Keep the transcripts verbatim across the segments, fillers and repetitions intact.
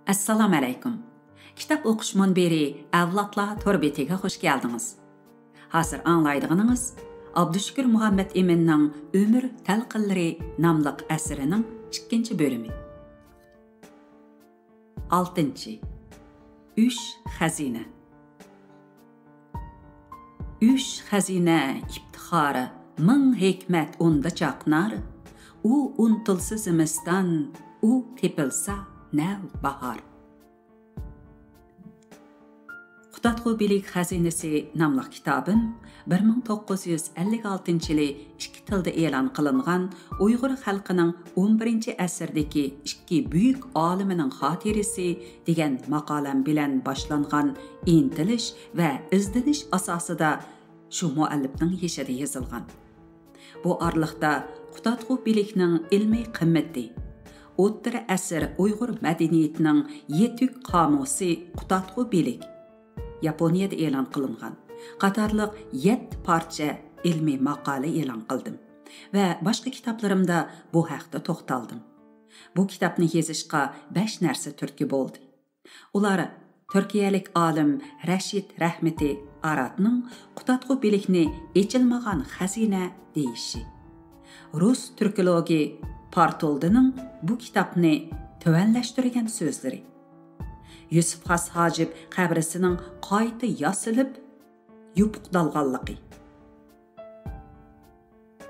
ئەسسالامۇئەلەيكۇم. كىتاب ئوقۇش مۇنبىرى ئەۋلادلار تور بېتىگە خۇش كەلدىڭىز. ھازىر ئاڭلايدىغىنىڭىز ئابدۇشۈكۈر مۇھەممەت ئىمىننىڭ ئۆمۈر تەلقىنلىرى ناملىق ئەسىرىنىڭ ئىككىنچى بۆلۈمى. ئالتىنچى. ئۈچ خەزىنە. ئۈچ خەزىنە ئىپتىخارى، مىڭ ھېكمەت ئۇندا چاقنار. ئۇ ئۇنتۇلسا زىمىستان، ئۇ تېپىلسا نەۋ باھار. قۇتادغۇ بىلىك خەزىنىسى ناملىق كىتابىم بىر مىڭ توققۇز يۈز ئەللىك ئالتىنچى يىلى ئىككى تىلدا ئېلان قىلىنغان ئۇيغۇر خەلقىنىڭ ئون بىرىنچى ئەسىردىكى ئىككى بۈيۈك ئالىمىنىڭ خاتىرىسى دېگەن ماقالەم بىلەن باشلانغان ئىنتىلىش ۋە ئىزدىنىش ئاساسىدا شۇ مۇئەللىپنىڭ يېشىدا يېزىلغان. بۇ ئارىلىقتا قۇتادغۇ بىلىكنىڭ ئىلمىي قىممىتى، ئوتتۇرا ئەسىر ئۇيغۇر مەدەنىيىتىنىڭ يېتۈك قامۇسى قۇتادغۇ بىلىك، ياپونىيەدە ئېلان قىلىنغان، قاتارلىق يەتتە پارچە ئىلمىي ماقالە ئېلان قىلدىم ۋە باشقا كىتابلىرىمدا بۇ ھەقتە توختالدىم. بۇ كىتابنى يېزىشقا بەش نەرسە تۈرتكە بولدى. ئۇلار تۈركىيەلىك ئالىم رەشىد رەھمىتى ئاراتنىڭ قۇتادغۇ بىلىكنى ئېچىلمىغان خەزىنە دېيىشى، رۇس تۈركولوگى پارتولدىنىڭ بۇ كىتابنى تۆۋەنلەشتۈرگەن سۆزلىرى، يۈسۈپ خاس ھاجىپ قەبرىسىنىڭ قايتا ياسىلىپ يوپۇقلانغانلىقى،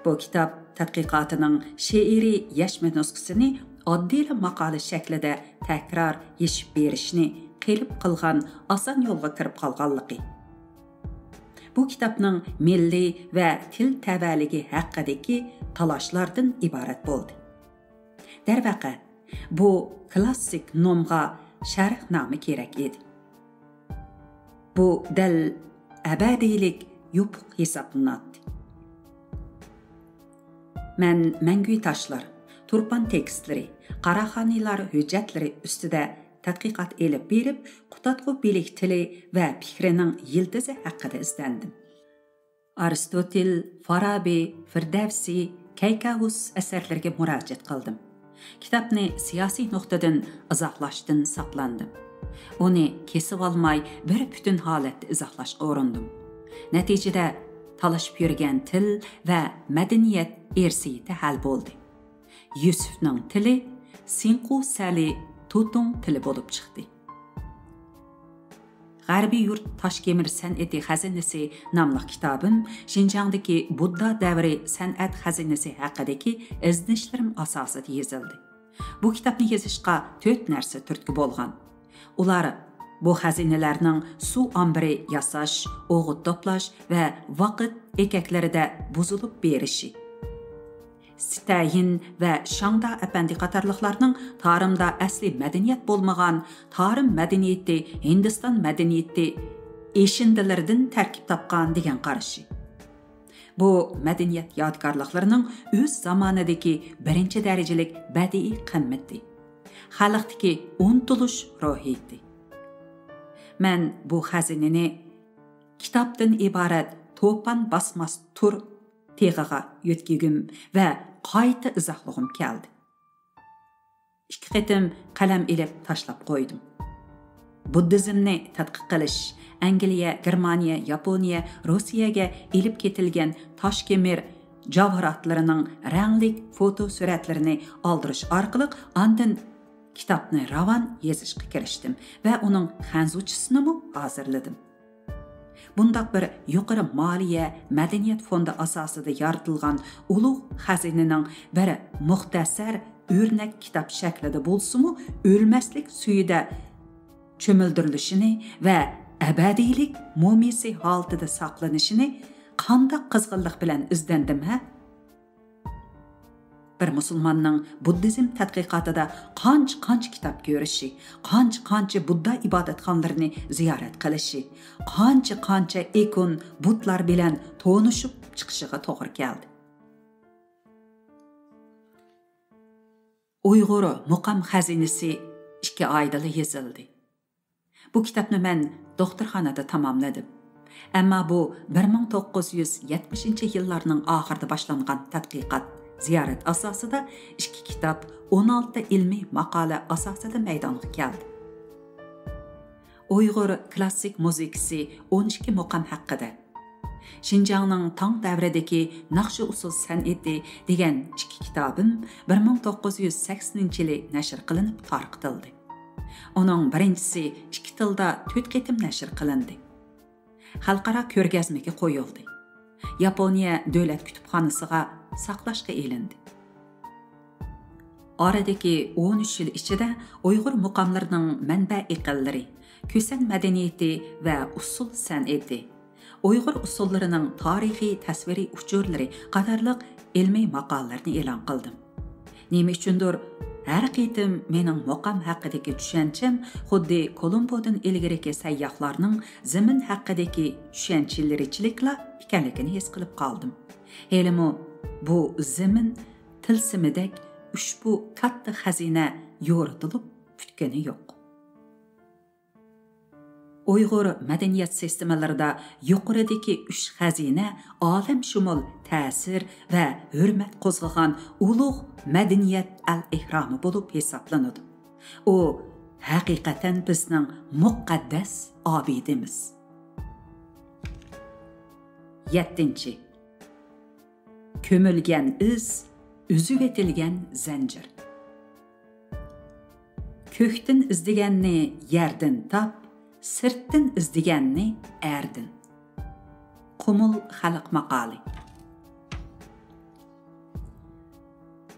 بۇ كىتاب تەتقىقاتىنىڭ شېئىرىي يەشمە نۇسخىسىنى ئاددىيلا ماقالە شەكلىدە تەكرار يېشىپ بېرىشنى قېلىپ قىلغان ئاسان يولغا كىرىپ قالغانلىقى، بۇ كىتابنىڭ مىللىي ۋە تىل تەۋەلىكى ھەققىدىكى تالاشلاردىن ئىبارەت بولدى. دەرۋەقە، بۇ كلاسسىك نومغا شەرھنامە كېرەك ئىدى. بۇ دەل ئەبەدىيلىك يوپۇق ھېسابلىناتتى. مەن مەڭگۈ تاشلار، تۇرپان تېكىستلىرى، قاراخانىيلار ھۆججەتلىرى ئۈستىدە تەتقىقات ئېلىپ بېرىپ، قۇتادغۇ بىلىك تىلى ۋە پىكرىنىڭ يىلتىزى ھەققىدە ئىزدەندىم. ئارستوتىل، فارابى، فىردەۋسى، كەيكاۋۇس ئەسەرلىرىگە مۇراجىئەت قىلدىم. كىتابنى سىياسىي نۇقتىدىن ئىزاھلاشتىن ساقلاندىم. ئۇنى كېسىۋالماي، بىر پۈتۈن ھالەتتە ئىزاھلاشقا ئۇرۇندۇم. نەتىجىدە، تالىشىپ يۈرگەن تىل ۋە مەدەنىيەت ئىرسىيىتى ھەل بولدى. يۈسۈفنىڭ تىلى سىنقۇ سەلى توتۇڭ تىلى بولۇپ چىقتى. غەربىي يۇرت تاشكېمىر سەنئىتى خەزىنىسى ناملىق كىتابىم شىنجاڭدىكى بۇددا دەۋرى سەنئەت خەزىنىسى ھەققىدىكى ئىزدىنىشلىرىم ئاساسىدا يېزىلدى. بۇ كىتابنى يېزىشقا تۆت نەرسە تۈرتكە بولغان. ئۇلار بۇ خەزىنىلەرنىڭ سۇ ئامبىرى ياساش، ئوغۇت توپلاش ۋە ۋاقىت ئېكەكلىرىدە بۇزۇلۇپ بېرىشى، ستەيىن ۋە شاڭدا ئەپەندى قاتارلىقلارنىڭ تارىمدا ئەسلى مەدەنىيەت بولمىغان، تارىم مەدەنىيىتى ھىندىستان مەدەنىيىتى ئېشىندىلىرىدىن تەركىب تاپقان دېگەن قارىشى. بۇ مەدەنىيەت يادىكارلىقلىرىنىڭ ئۆز زامانىدىكى بىرىنچى دەرىجىلىك بەدىئىي قىممىتى، خەلقتىكى ئۇنتۇلۇش روھىيىتى. مەن بۇ خەزىنىنى كىتابتىن ئىبارەت توپان باسماس تور تېغىغا يۆتكىگۈم ۋە قايتا ئىزاھلىغۇم كەلدى. ئىككى قېتىم قەلەم ئېلىپ تاشلاپ قويدۇم. بۇددىزمنى تەتقىق قىلىش، ئەنگلىيە، گېرمانىيە، ياپونىيە، روسىيەگە ئېلىپ كېتىلگەن تاشكېمىر جاۋھىراتلىرىنىڭ رەڭلىك فوتو سۈرەتلىرىنى ئالدۇرۇش ئارقىلىق ئاندىن كىتابنى راۋان يېزىشقا كىرىشتىم ۋە ئۇنىڭ خەنزۇچىسىنىمۇ ھازىرلىدىم. بۇنداق بىر يۇقىرى مالىيە، مەدەنىيەت فوندى ئاساسىدا يارىتىلغان ئۇلۇغ خەزىنىنىڭ بىر مۇختەسەر ئۆرنەك كىتاب شەكلىدە بولسىمۇ، ئۆلمەسلىك سۈيىدە چۆمۈلدۈرۈلۈشىنى ۋە ئەبەدىيلىك مۇمىيىسى ھالىتىدە ساقلىنىشىنى قانداق قىزغىنلىق بىلەن ئىزدەندىم ھە؟ بىر مۇسۇلماننىڭ بۇددىزم تەتقىقاتىدا قانچە-قانچە كىتاب كۆرۈشى، قانچە-قانچە بۇددا ئىبادەتخانىلىرىنى زىيارەت قىلىشى، قانچە-قانچە ئىكون بۇتلار بىلەن تونۇشۇپ چىقىشىغا توغرا كەلدى. ئۇيغۇر مۇقام خەزىنىسى ئىككى ئايدىلا يېزىلدى. بۇ كىتابنى مەن دوختۇرخانىدا تاماملىدىم. ئەمما بۇ بىر مىڭ توققۇز يۈز يەتمىشىنچى يىللارنىڭ ئاخىرىدا باشلانغان تەتقىقات، زىيارەت ئاساسىدا ئىككى كىتاب، ئون ئالتە ئىلمىي ماقالە ئاساسىدا مەيدانغا كەلدى. ئۇيغۇر كلاسسىك مۇزىكىسى ئون ئىككى مۇقام ھەققىدە، شىنجاڭنىڭ تاڭ دەۋرىدىكى ناخشا-ئۇسسۇل سەنئىتى دېگەن ئىككى كىتابىم بىر مىڭ توققۇز يۈز سەكسىنىنچى يىلى نەشر قىلىنىپ تارقىتىلدى. ئۇنىڭ بىرىنچىسى ئىككى تىلدا تۆت قېتىم نەشر قىلىندى. خەلقئارا كۆرگەزمىگە قويۇلدى. ياپونىيە دۆلەت كۇتۇپخانىسىغا ساقلاشقا ئېلىندى. ئارىدىكى ئون ئۈچ يىل ئىچىدە ئۇيغۇر مۇقاملىرىنىڭ مەنبە ئېقىنلىرى، كۈسەن مەدەنىيىتى ۋە ئۇسسۇل سەنئىتى، ئۇيغۇر ئۇسسۇللىرىنىڭ تارىخىي تەسۋىرىي ئۇچۇرلىرى قاتارلىق ئىلمىي ماقالىلەرنى ئېلان قىلدىم. نېمە ئۈچۈندۇر، ھەر قېتىم مېنىڭ مۇقام ھەققىدىكى چۈشەنچەم خۇددى كولومبودىن ئىلگىرىكى سەيياھلارنىڭ زېمىن ھەققىدىكى چۈشەنچىلىرىچىلىكلا ئىكەنلىكىنى ھېس قىلىپ قالدىم. ھېلىمۇ بۇ زېمىن تىلسىمىدەك ئۇشبۇ كاتتا خەزىنە يورۇتۇلۇپ پۈتكىنى يوق. ئۇيغۇر مەدەنىيەت سىستېمىلىرىدا يۇقىرىدىكى ئۈچ خەزىنە ئالەمشۇمۇل تەسىر ۋە ھۆرمەت قوزغىغان ئۇلۇغ مەدەنىيەت ئەل ئېھرامى بولۇپ ھېسابلىنىدۇ. ئۇ ھەقىقەتەن بىزنىڭ مۇقەددەس ئابىدىمىز. يەتتىنچى. كۆمۈلگەن ئىز، ئۈزۈۋېتىلگەن زەنجىر. كۆكتىن ئىزدىگەننى يەردىن تاپ، سىرتتىن ئىزدىگەننى ئەردىن. قۇمۇل خەلق ماقالى.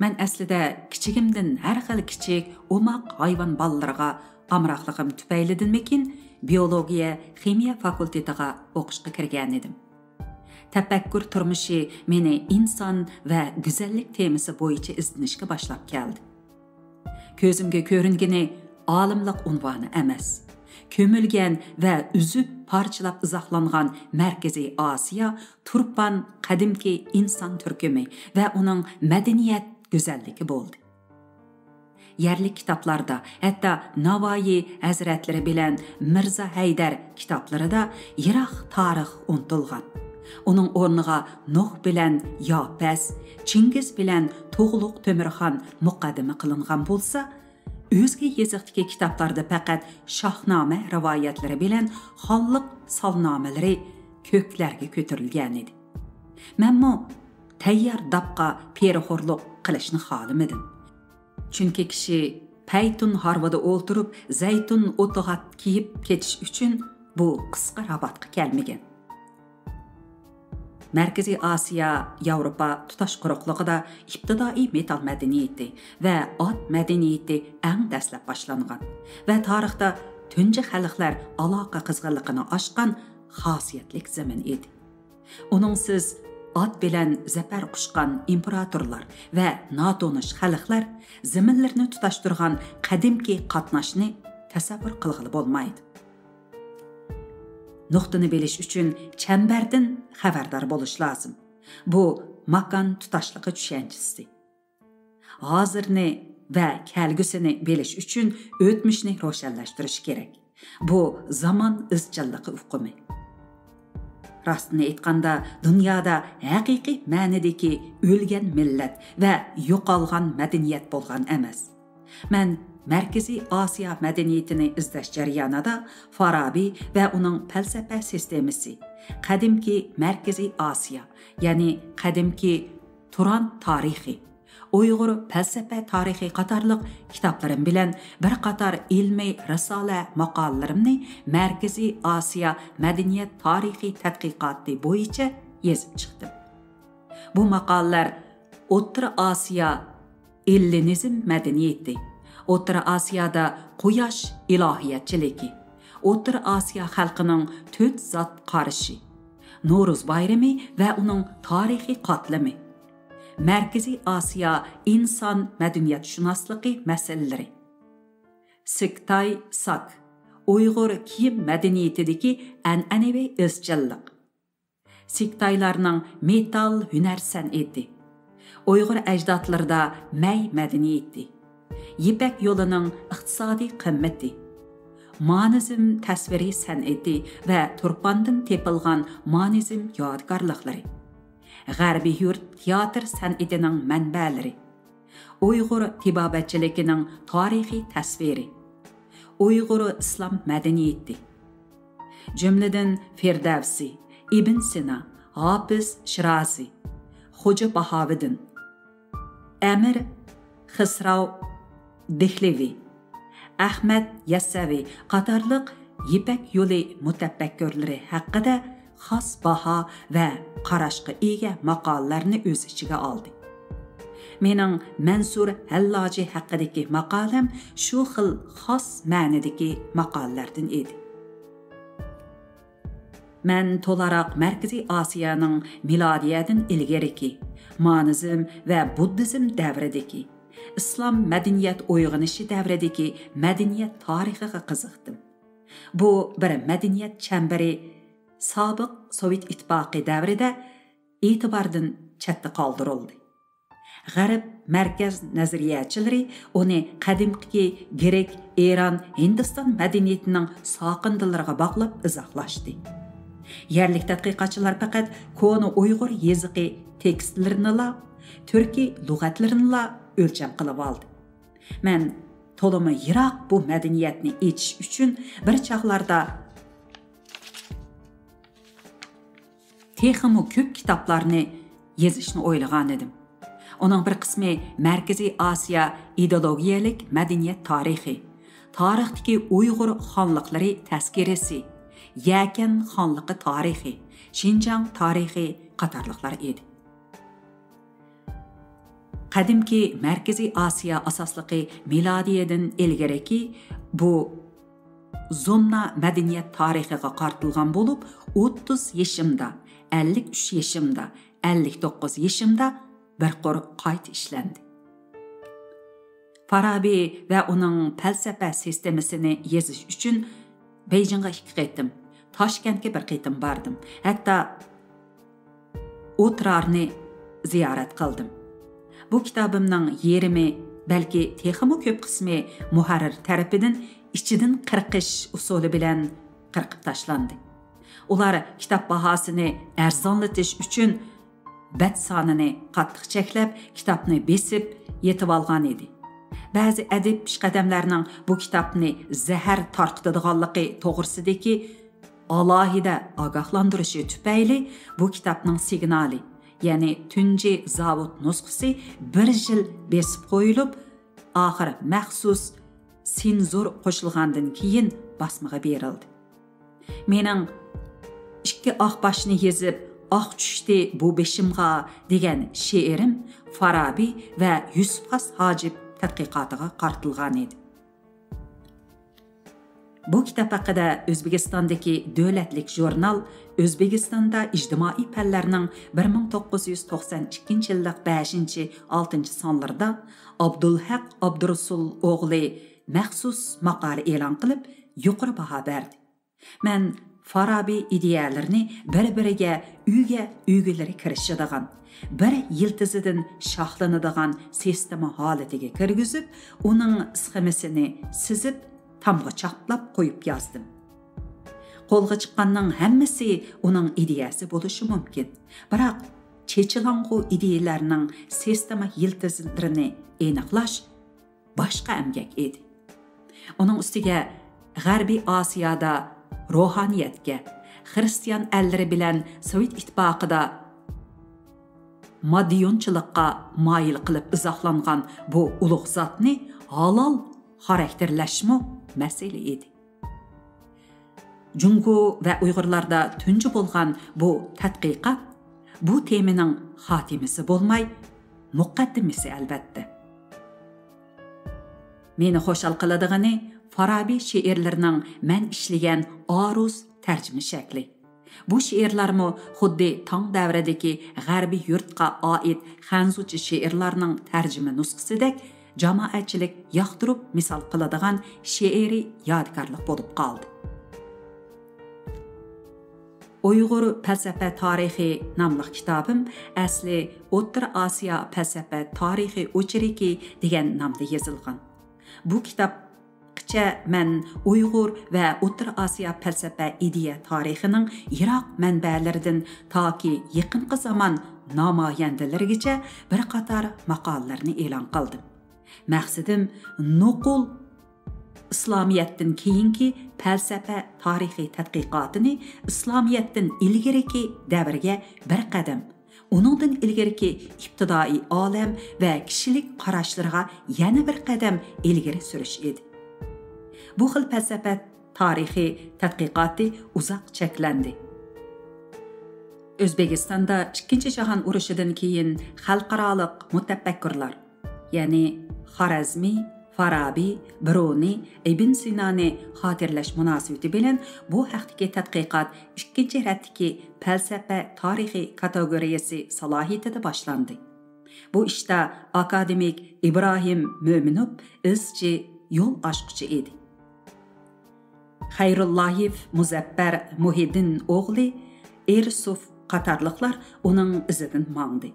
مەن ئەسلىدە كىچىكىمدىن ھەر خىل كىچىك، ئوماق ھايۋان بالىلىرىغا ئامراقلىقىم تۈپەيلىدىنمىكىن، بىيولوگىيە، خىمىيە فاكۇلتېتىغا ئوقۇشقا كىرگەنىدىم. تەپەككۇر تۇرمۇشى مېنى ئىنسان ۋە گۈزەللىك تېمىسى بويىچە ئىزدىنىشكە باشلاپ كەلدى. كۆزۈمگە كۆرۈنگىنى ئالىملىق ئۇنۋانى ئەمەس، كۆمۈلگەن ۋە ئۈزۈپ پارچىلاپ ئىزاھلانغان مەركىزىي ئاسىيا تۇرپان قەدىمكى ئىنسان تۈركۈمى ۋە ئۇنىڭ مەدەنىيەت گۈزەللىكى بولدى. يەرلىك كىتابلاردا، ھەتتا ناۋايى ھەزرەتلىرى بىلەن مىرزا ھەيدەر كىتابلىرىدا يىراق تارىخ ئۇنتۇلغان. ئۇنىڭ ئورنىغا نۇھ بىلەن ياپەس، چىڭگىز بىلەن تۇغلۇق تۆمۈرخان مۇقەددىمە قىلىنغان بولسا، ئۆزگە يېزىقتىكى كىتابلاردا پەقەت شاھنامە رىۋايەتلىرى بىلەن خانلىق سالنامىلىرى كۆكلەرگە كۆتۈرۈلگەنىدى. مەنمۇ تەييار داپقا پېرىخورلۇق قىلىشنى خالىمىدىم. چۈنكى كىشى پەيتۇن ھارۋىدا ئولتۇرۇپ، زەيتۇن ئوتىغا كېيىپ كېتىش ئۈچۈن بۇ قىسقا راۋاتقا كەلمىگەن. مەركىزىي ئاسىيا، ياۋروپا تۇتاش قۇرۇقلۇقىدا ئىپتىدائىي مېتال مەدەنىيىتى ۋە ئات مەدەنىيىتى ئەڭ دەسلەپ باشلانغان ۋە تارىختا تۇنجى خەلقلەر ئالاقە قىزغىنلىقىنى ئاچقان خاسىيەتلىك زېمىن ئىدى. ئۇنىڭسىز ئات بىلەن زەپەر قۇچقان ئىمپېراتورلار ۋە ناتونۇش خەلقلەر زېمىنلىرىنى تۇتاشتۇرغان قەدىمكى قاتناشنى تەسەۋۋۇر قىلغىلى بولمايدۇ. نۇقتىنى بىلىش ئۈچۈن چەمبەردىن خەۋەردار بولۇش لازىم. بۇ ماكان تۇتاشلىقى چۈشەنچىسى. ھازىرنى ۋە كەلگۈسىنى بىلىش ئۈچۈن ئۆتمۈشنى روشەنلەشتۈرۈش كېرەك. بۇ زامان ئىزچىللىقى ئۇقۇمى. راستىنى ئېيتقاندا، دۇنيادا ھەقىقىي مەنىدىكى ئۆلگەن مىللەت ۋە يوقالغان مەدەنىيەت بولغان ئەمەس. مەن مەركىزىي ئاسىيا مەدەنىيىتىنى ئىزدەش جەريانىدا فارابى ۋە ئۇنىڭ پەلسەپە سىستېمىسى، قەدىمكى مەركىزىي ئاسىيا، يەنى قەدىمكى تۇران تارىخى، ئۇيغۇر پەلسەپە تارىخى قاتارلىق كىتابلىرىم بىلەن بىر قاتار ئىلمىي رىسالە ماقالىلىرىمنى مەركىزىي ئاسىيا مەدەنىيەت تارىخى تەتقىقاتى بويىچە يېزىپ چىقتىم. بۇ ماقالىلەر ئوتتۇرا ئاسىيا ئېللىنىزم مەدەنىيىتى، ئوتتۇرا ئاسىيادا قۇياش ئىلاھىيەتچىلىكى، ئوتتۇرا ئاسىيا خەلقىنىڭ تۆت زات قارىشى، نورۇز بايرىمى ۋە ئۇنىڭ تارىخىي قاتلىمى، مەركىزىي ئاسىيا ئىنسان مەدەنىيەتشۇناسلىقى مەسىلىلىرى، سىكتاي ساك، ئۇيغۇر كىيىم مەدەنىيىتىدىكى ئەنئەنىۋى ئىزچىللىق، سىكتايلارنىڭ مېتال ھۈنەر سەنئىتى، ئۇيغۇر ئەجدادلىرىدا مەي مەدەنىيىتى، يىپەك يولىنىڭ ئىقتىسادىي قىممىتى، مانىزم تەسۋىرىي سەنئىتى ۋە تۇرپاندىن تېپىلغان مانىزم يادىكارلىقلىرى، غەربىي يۇرت تىياتىر سەنئىتىنىڭ مەنبەلىرى، ئۇيغۇر تېبابەتچىلىكىنىڭ تارىخىي تەسۋىرى، ئۇيغۇر ئىسلام مەدەنىيىتى، جۈملىدىن فىردەۋسى، ئىبن سىنا، ھاپىز شىرازى، خوجا باھاۋىدىن، ئەمىر خىسراۋ دېھلىۋى، ئەخمەت يەسسەۋى قاتارلىق يىپەك يولى مۇتەپەككۇرلىرى ھەققىدە خاس باھا ۋە قاراشقا ئىگە ماقالىلەرنى ئۆز ئىچىگە ئالدى. مېنىڭ مەنسۇر ھەللاجى ھەققىدىكى ماقالەم شۇ خىل خاس مەنىدىكى ماقالىلەردىن ئىدى. مەن تولاراق مەركىزىي ئاسىيانىڭ مىلادىيەدىن ئىلگىرىكى مانىزم ۋە بۇددىزم دەۋرىدىكى، ئىسلام مەدەنىيەت ئويغىنىشى دەۋرىدىكى مەدەنىيەت تارىخىغا قىزىقتىم. بۇ بىر مەدەنىيەت چەمبىرى سابىق سوۋېت ئىتتىپاقى دەۋرىدە ئېتىباردىن چەتتە قالدۇرۇلدى. غەرب مەركەز نەزەرىيەچىلىرى ئۇنى قەدىمكى گرېك، ئىران، ھىندىستان مەدەنىيىتىنىڭ ساقىندىلىرىغا باغلاپ ئىزاھلاشتى. يەرلىك تەتقىقاتچىلار پەقەت كونا ئۇيغۇر يېزىقى تېكىستلىرىنىلا، تۈركىي لۇغەتلىرىنىلا ئۆلچەم قىلىۋالدى. مەن تولىمۇ يىراق بۇ مەدەنىيەتنى ئېچىش ئۈچۈن بىر چاغلاردا تېخىمۇ كۆپ كىتابلارنى يېزىشنى ئويلىغانىدىم. ئۇنىڭ بىر قىسمى مەركىزىي ئاسىيا ئىدېئولوگىيەلىك مەدەنىيەت تارىخى، تارىختىكى ئۇيغۇر خانلىقلىرى تەزكىرىسى، يەكەن خانلىقى تارىخى، شىنجاڭ تارىخى قاتارلىقلار ئىدى. قەدىمكى مەركىزىي ئاسىيا ئاساسلىقى مىلادىيەدىن ئىلگىرىكى بۇ زومنا مەدەنىيەت تارىخىغا قارىتىلغان بولۇپ، ئوتتۇز يېشىمدا، ئەللىك ئۈچ يېشىمدا، ئەللىك توققۇز يېشىمدا بىر قۇر قايتا ئىشلەندى. فارابى ۋە ئۇنىڭ پەلسەپە سىستېمىسىنى يېزىش ئۈچۈن بېيجىڭغا ئىككى قېتىم، تاشكەنتكە بىر قېتىم باردىم. ھەتتا ئوترارنى زىيارەت قىلدىم. بۇ كىتابىمنىڭ يېرىمى، بەلكى تېخىمۇ كۆپ قىسمى مۇھەررىر تەرىپىدىن ئىچىدىن قىرقىش ئۇسۇلى بىلەن قىرقىپ تاشلاندى. ئۇلار كىتاب باھاسىنى ئەرزانلىتىش ئۈچۈن بەت سانىنى قاتتىق چەكلەپ، كىتابنى بېسىپ يېتىۋالغان ئىدى. بەزى ئەدىب پېشقەدەملەرنىڭ بۇ كىتابنى زەھەر تارقىتىدىغانلىقى توغرىسىدىكى ئالاھىدە ئاگاھلاندۇرۇشى تۈپەيلى بۇ كىتابنىڭ سىگنالى، يەنى تۇنجى زاۋۇت نۇسخىسى بىر يىل بېسىپ قويۇلۇپ، ئاخىر مەخسۇس سېنزۇر قوشۇلغاندىن كېيىن باسمىغا بېرىلدى. مېنىڭ «ئىككى ئاق باشنى يېزىپ، ئاق چۈشتى بۇ بېشىمغا» دېگەن شېئىرىم فارابى ۋە يۈسۈپ خاس ھاجىپ تەتقىقاتىغا قارىتىلغان ئىدى. بۇ كىتاب ھەققىدە ئۆزبېكىستاندىكى دۆلەتلىك ژۇرنال ئۆزبېكىستاندا ئىجتىمائىي پەنلەرنىڭ بىر مىڭ توققۇز يۈز توقسان ئىككىنچى يىللىق بەشىنچى، ئالتىنچى سانلىرىدا ئابدۇلھەق ئابدۇرۇسۇل ئوغلى مەخسۇس ماقالە ئېلان قىلىپ، يۇقىرى باھا بەردى. مەن فارابى ئىدىيەلىرىنى بىر-بىرىگە ئۈگە-ئۈگىلىرى كىرىشىدىغان، بىر يىلتىزىدىن شاخلىنىدىغان سىستېما ھالىتىگە كىرگۈزۈپ، ئۇنىڭ سخېمىسىنى سىزىپ، تامغا چاپلاپ قويۇپ يازدىم. قولغا چىققاننىڭ ھەممىسى ئۇنىڭ ئىدىيەسى بولۇشى مۇمكىن. بىراق، چېچىلاڭغۇ ئىدىيەلەرنىڭ سىستېما يىلتىزلىرىنى ئېنىقلاش باشقا ئەمگەك ئىدى. ئۇنىڭ ئۈستىگە غەربىي ئاسىيادا روھانىيەتكە، خىرىستىيان ئەللىرى بىلەن سوۋېت ئىتتىپاقىدا ماددىيونچىلىققا مايىل قىلىپ ئىزاھلانغان بۇ ئۇلۇغ زاتنى ھالال خاراكتېرلەشمۇ مەسىلە ئىدى. جۇڭگو ۋە ئۇيغۇرلاردا تۇنجى بولغان بۇ تەتقىقات بۇ تېمىنىڭ خاتىمىسى بولماي، مۇقەددىمىسى ئەلۋەتتە. مېنى خۇشال قىلىدىغىنى، فارابى شېئىرلىرىنىڭ مەن ئىشلىگەن ئارۇز تەرجىمە شەكلى. بۇ شېئىرلارمۇ خۇددى تاڭ دەۋرىدىكى غەربىي يۇرتقا ئائىت خەنزۇچە شېئىرلارنىڭ تەرجىمە نۇسخىسىدەك جامائەتچىلىك ياقتۇرۇپ مىسال قىلىدىغان شېئىرىي يادىكارلىق بولۇپ قالدى. «ئۇيغۇر پەلسەپە تارىخى» ناملىق كىتابىم ئەسلى «ئوتتۇرا ئاسىيا پەلسەپە تارىخى ئوچېركى» دېگەن نامدا يېزىلغان. بۇ كىتابقىچە مەن ئۇيغۇر ۋە ئوتتۇرا ئاسىيا پەلسەپە ئىدىيە تارىخىنىڭ يىراق مەنبەلىرىدىن تاكى يېقىنقى زامان نامايەندىلىرىگىچە بىر قاتار ماقالىلەرنى ئېلان قىلدىم. مەقسىتىم نوقۇل ئىسلامىيەتتىن كېيىنكى پەلسەپە تارىخىي تەتقىقاتىنى ئىسلامىيەتتىن ئىلگىرىكى دەۋرگە بىر قەدەم، ئۇنىڭدىن ئىلگىرىكى ئىپتىدائىي ئالەم ۋە كىشىلىك قاراشلىرىغا يەنە بىر قەدەم ئىلگىرى سۈرۈش ئىدى. بۇ خىل پەلسەپە تارىخىي تەتقىقاتى ئۇزاق چەكلەندى. ئۆزبېكىستاندا ئىككىنچى جاھان ئۇرۇشىدىن كېيىن خەلقئارالىق مۇتەپەككۇرلار، يەنى خارەزمى، فارابى، بىرۇنى، ئىبن سىنانى خاتىرىلەش مۇناسىۋىتى بىلەن بۇ ھەقتىكى تەتقىقات ئىككىنچى رەتتىكى پەلسەپە تارىخى كاتېگورىيەسى سالاھىيىتىدە باشلاندى. بۇ ئىشتا ئاكادېمىك ئىبراھىم مۆمىنوف ئىزچى يول ئاچقۇچى ئىدى. خەيرۇللايېف مۇزەپپەر مۇھىدىن ئوغلى ئېرسۇف قاتارلىقلار ئۇنىڭ ئىزىدىن ماڭدى.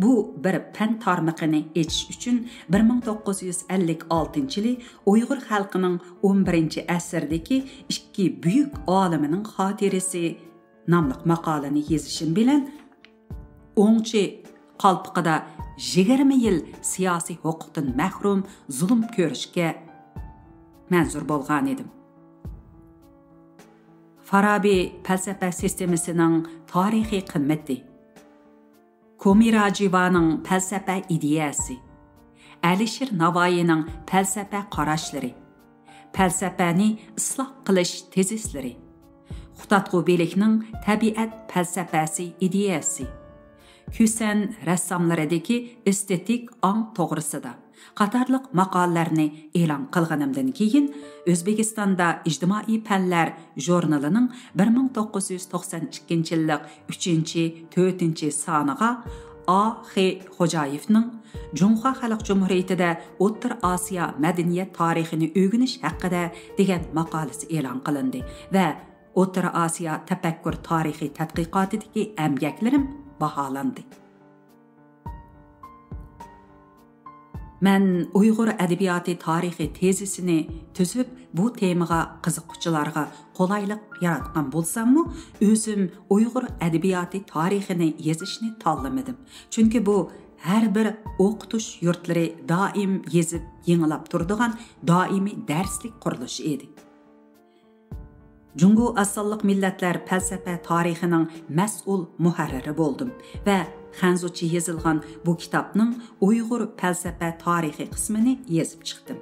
بۇ بىر پەن تارمىقىنى ئېچىش ئۈچۈن بىر مىڭ توققۇز يۈز ئەللىك ئالتىنچى يىلى ئۇيغۇر خەلقىنىڭ ئون بىرىنچى ئەسىردىكى ئىككى بۈيۈك ئالىمىنىڭ خاتىرىسى ناملىق ماقالىنى يېزىشىم بىلەن ئوڭچى قالپىقىدا يىگىرمە يىل سىياسىي ھوقۇقتىن مەھرۇم زۇلۇم كۆرۈشكە مەنزۇر بولغانىدىم. فارابى پەلسەپە سىستېمىسىنىڭ تارىخىي قىممىتى، كومىراجىۋانىڭ پەلسەپە ئىدىيەسى، ئەلىشىر ناۋايىنىڭ پەلسەپە قاراشلىرى، پەلسەپەنى ئىسلاھ قىلىش تېزىسلىرى، خۇتادغۇ بېلىكنىڭ تەبىئەت پەلسەپەسى ئىدىيەسى، كۈسەن رەسساملىرىدىكى ئېستېتىك ئاڭ توغرىسىدا قاتارلىق ماقالىلەرنى ئېلان قىلغىنىمدىن كېيىن، ئۆزبېكىستاندا ئىجتىمائىي پەنلەر ژۇرنىلىنىڭ بىر مىڭ توققۇز يۈز توقسان ئىككىنچى يىللىق ئۈچىنچى، تۆتىنچى سانىغا ئا خې خوجايېۋنىڭ جۇڭخۇا خەلق جۇمھۇرىيىتىدە ئوتتۇرا ئاسىيا مەدەنىيەت تارىخىنى ئۆگىنىش ھەققىدە دېگەن ماقالىسى ئېلان قىلىندى ۋە ئوتتۇرا ئاسىيا تەپەككۇر تارىخىي تەتقىقاتىدىكى ئەمگەكلىرىم باھالاندى. مەن ئۇيغۇر ئەدەبىياتى تارىخى تېزىسىنى تۈزۈپ، بۇ تېمىغا قىزىققۇچىلارغا قولايلىق ياراتقان بولساممۇ، ئۆزۈم ئۇيغۇر ئەدەبىياتى تارىخىنى يېزىشنى تاللىمىدىم. چۈنكى بۇ ھەر بىر ئوقۇتۇش يۇرتلىرى دائىم يېزىپ يېڭىلاپ تۇرىدىغان دائىمىي دەرسلىك قۇرۇلۇشى ئىدى. جۇڭگو ئاز سانلىق مىللەتلەر پەلسەپە تارىخىنىڭ مەسئۇل مۇھەررىرى بولدۇم ۋە خەنزۇچە يېزىلغان بۇ كىتابنىڭ ئۇيغۇر پەلسەپە تارىخى قىسمىنى يېزىپ چىقتىم.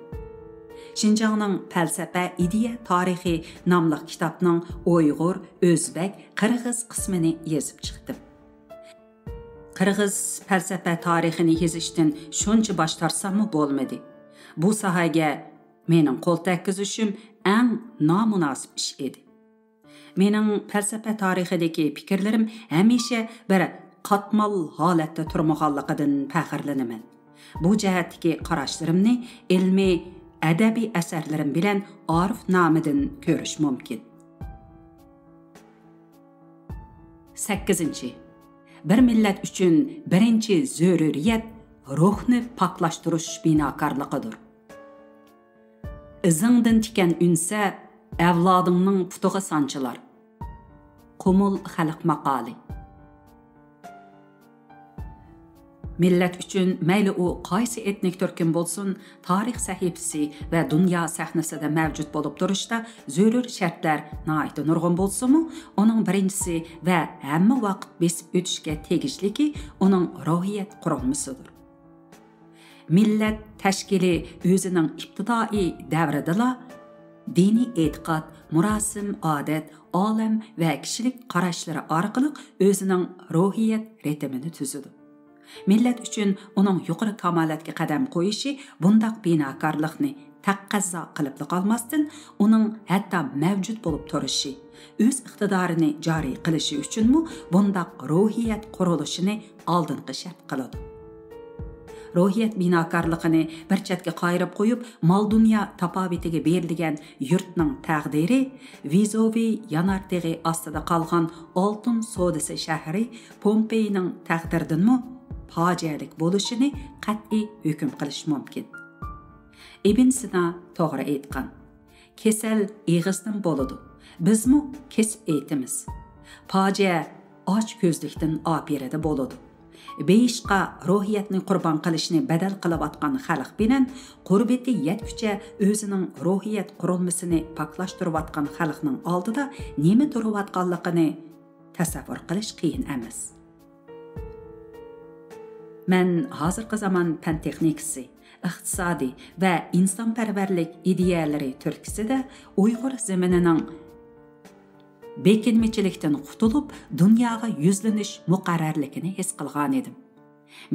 شىنجاڭنىڭ پەلسەپە ئىدىيە تارىخى ناملىق كىتابنىڭ ئۇيغۇر، ئۆزبەك، قىرغىز قىسمىنى يېزىپ چىقتىم. قىرغىز پەلسەپە تارىخىنى يېزىشتىن شۇنچە باش تارتساممۇ بولمىدى. بۇ ساھەگە مېنىڭ قول تەگكۈزۈشۈم ئەڭ نامۇناسىپ ئىش ئىدى. مېنىڭ پەلسەپە تارىخىدىكى پىكىرلىرىم ھەمىشە بىر قاتمال ھالەتتە تۇرمىغانلىقىدىن پەخىرلىنىمەن. بۇ جەھەتتىكى قاراشلىرىمنى ئىلمىي، ئەدەبىي ئەسەرلىرىم بىلەن ئارىفنامىدىن كۆرۈش مۇمكىن. سەككىزىنچى، بىر مىللەت ئۈچۈن بىرىنچى زۆرۈرىيەت روھنى پاكلاشتۇرۇش بىناكارلىقىدۇر. ئىزىڭدىن تىكەن ئۈنسە، ئەۋلادىڭنىڭ پۇتىغا سانچىلار. قۇمۇل خەلق ماقالى. مىللەت ئۈچۈن مەيلى ئۇ قايسى ئېتنىك تۈركۈم بولسۇن، تارىخ سەھىپىسى ۋە دۇنيا سەھنىسىدە مەۋجۇت بولۇپ تۇرۇشتا زۆرۈر شەرتلەر ناھايىتى نۇرغۇن بولسىمۇ، ئۇنىڭ بىرىنچىسى ۋە ھەممە ۋاقىت بېسىپ ئۆتۈشكە تېگىشلىكى ئۇنىڭ روھىيەت قۇرۇلمىسىدۇر. مىللەت تەشكىلى ئۆزىنىڭ ئىپتىدائىي دەۋرىدىلا دىنىي ئېتىقاد، مۇراسىم، ئادەت، ئالەم ۋە كىشىلىك قاراشلىرى ئارقىلىق ئۆزىنىڭ روھىيەت رىتىمىنى تۈزىدۇ. مىللەت ئۈچۈن ئۇنىڭ يۇقىرى كامالەتكە قەدەم قويۇشى بۇنداق بىناكارلىقنى تەقەززا قىلىپلا قالماستىن، ئۇنىڭ ھەتتا مەۋجۇت بولۇپ تۇرۇشى، ئۆز ئىقتىدارىنى جارى قىلىشى ئۈچۈنمۇ بۇنداق روھىيەت قۇرۇلۇشىنى ئالدىنقى شەرت قىلىدۇ. روھىيەت بىناكارلىقىنى بىر چەتكە قايرىپ قويۇپ، مال-دۇنيا تاپاۋىتىگە بېرىلگەن يۇرتنىڭ تەقدىرى ۋېزۇۋىي يانارتېغى ئاستىدا قالغان ئالتۇن سودىسى شەھىرى پومپېينىڭ تەقدىرىدىنمۇ پاجىئەلىك بولۇشىنى قەتئىي ھۆكۈم قىلىش مۇمكىن. ئىبن سىنا توغرا ئېيتقان. كېسەل ئېغىزدىن بولىدۇ. بىزمۇ كېسىپ ئېيتىمىز. پاجىئە ئاچكۆزلۈكتىن ئاپىرىدە بولىدۇ. بېيىشقا روھىيەتنى قۇربان قىلىشنى بەدەل قىلىۋاتقان خەلق بىلەن قۇربىتى يەتكۈچە ئۆزىنىڭ روھىيەت قۇرۇلمىسىنى پاكلاشتۇرۇۋاتقان خەلقنىڭ ئالدىدا نېمە تۇرۇۋاتقانلىقىنى تەسەۋۋۇر قىلىش قىيىن ئەمەس. مەن ھازىرقى زامان پەن تېخنىكىسى، ئىقتىسادىي ۋە ئىنسانپەرۋەرلىك ئىدىيەلىرى تۈرتكىسىدە ئۇيغۇر زېمىنىنىڭ بېكىنمىچىلىكتىن قۇتۇلۇپ، دۇنياغا يۈزلىنىش مۇقەررەرلىكىنى ھېس قىلغانىدىم.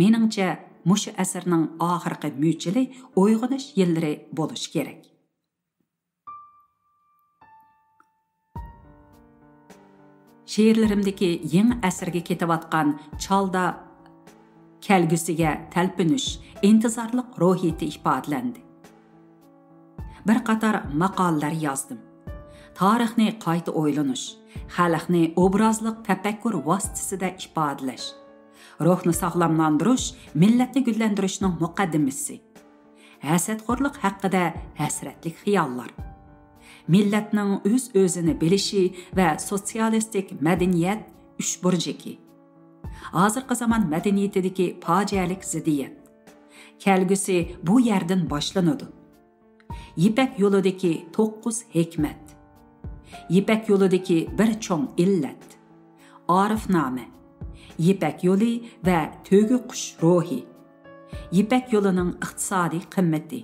مېنىڭچە، مۇشۇ ئەسىرنىڭ ئاخىرقى مۈچىلى ئويغىنىش يىللىرى بولۇشى كېرەك. شېئىرلىرىمدىكى يېڭى ئەسىرگە كېتىۋاتقان چالدا كەلگۈسىگە تەلپۈنۈش، ئىنتىزارلىق روھىيىتى ئىپادىلەندى. بىر قاتار ماقالىلەر يازدىم. تارىخنى قايتا ئويلىنىش، خەلقنى ئوبرازلىق تەپەككۇر ۋاسىتىسىدە ئىپادىلەش، روھنى ساغلاملاندۇرۇش، مىللەتنى گۈللەندۈرۈشنىڭ مۇقەددىمىسى، ھەسەتخورلۇق ھەققىدە ھەسرەتلىك خىياللار، مىللەتنىڭ ئۆز-ئۆزىنى بىلىشى ۋە سوتسىيالىستىك مەدەنىيەت ئۈچبۇرجىكى، ھازىرقى زامان مەدەنىيىتىدىكى پاجىئەلىك زىددىيەت. كەلگۈسى بۇ يەردىن باشلىنىدۇ. يىپەك يولىدىكى توققۇز ھېكمەت. يىپەك يولىدىكى بىر چوڭ ئىللەت. ئارىفنامە. يىپەك يولى ۋە تۆگە قۇش روھى. يىپەك يولىنىڭ ئىقتىسادىي قىممىتى.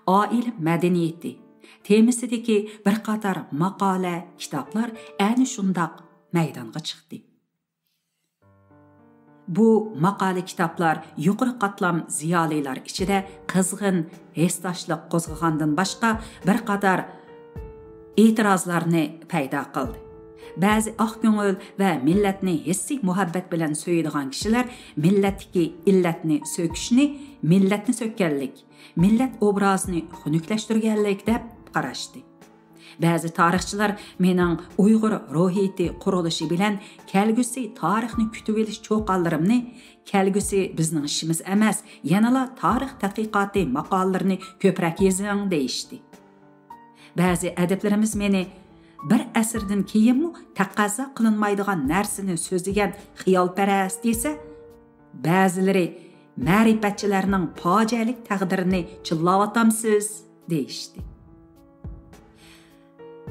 ئائىلە مەدەنىيىتى تېمىسىدىكى بىر قاتار ماقالە، كىتابلار ئەنە شۇنداق مەيدانغا چىقتى. بۇ ماقالە، كىتابلار يۇقىرى قاتلام زىيالىيلار ئىچىدە قىزغىن ھېسداشلىق قوزغىغاندىن باشقا، بىر قاتار ئېتىرازلارنى پەيدا قىلدى. بەزى ئاق كۆڭۈل ۋە مىللەتنى ھېسسىي مۇھەببەت بىلەن سۆيىدىغان كىشىلەر مىللەتتىكى ئىللەتنى سۆكۈشنى مىللەتنى سۆككەنلىك، مىللەت ئوبرازىنى خۇنۈكلەشتۈرگەنلىك دەپ قاراشتى. بەزى تارىخچىلار مېنىڭ ئۇيغۇر روھىيىتى قۇرۇلۇشى بىلەن كەلگۈسى تارىخنى كۈتۈۋېلىش چۇقانلىرىمنى، كەلگۈسى بىزنىڭ ئىشىمىز ئەمەس، يەنىلا تارىخ تەتقىقاتى ماقالىلىرىنى كۆپرەك يېزىڭ، دېيىشتى. بەزى ئەدىبلىرىمىز مېنى بىر ئەسىردىن كېيىنمۇ تەقەززا قىلىنمايدىغان نەرسىنى سۆزلىگەن خىيالپەرەس دېسە، بەزىلىرى مەرىپەتچىلەرنىڭ پاجىئەلىك تەقدىرىنى چىللاۋاتامسىز، دېيىشتى.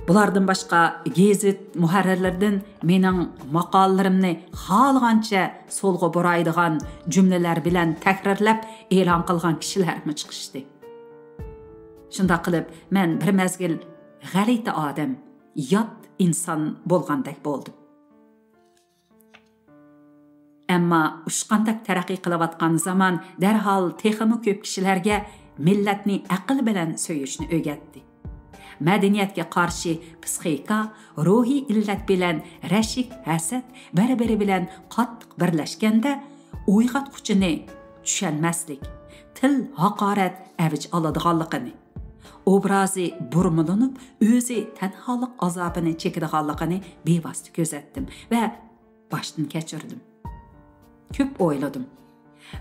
بۇلاردىن باشقا، گېزىت مۇھەررىرلىرىدىن مېنىڭ ماقالىلىرىمنى خالىغانچە سولغا بۇرايدىغان جۈملىلەر بىلەن تەكرارلاپ ئېلان قىلغان كىشىلەرمۇ چىقىشتى. شۇنداق قىلىپ، مەن بىر مەزگىل غەلىتە ئادەم، يات ئىنسان بولغاندەك بولدۇم. ئەمما ئۇچقاندەك تەرەققىي قىلىۋاتقان زامان دەرھال تېخىمۇ كۆپ كىشىلەرگە مىللەتنى ئەقىل بىلەن سۆيۈشنى ئۆگەتتى. مەدەنىيەتكە قارشى پىسخىكا، روھىي ئىللەت بىلەن رەشك، ھەسەت بىر-بىرى بىلەن قاتتىق بىرلەشكەندە، ئويغاتقۇچىنى چۈشەنمەسلىك، تىل ھاقارەت ئەۋج ئالىدىغانلىقىنى، ئوبرازى بۇرمىلىنىپ، ئۆزى تەنھالىق ئازابىنى چېكىدىغانلىقىنى بىۋاسىتە كۆزەتتىم ۋە باشتىن كەچۈردۈم. كۆپ ئويلىدىم.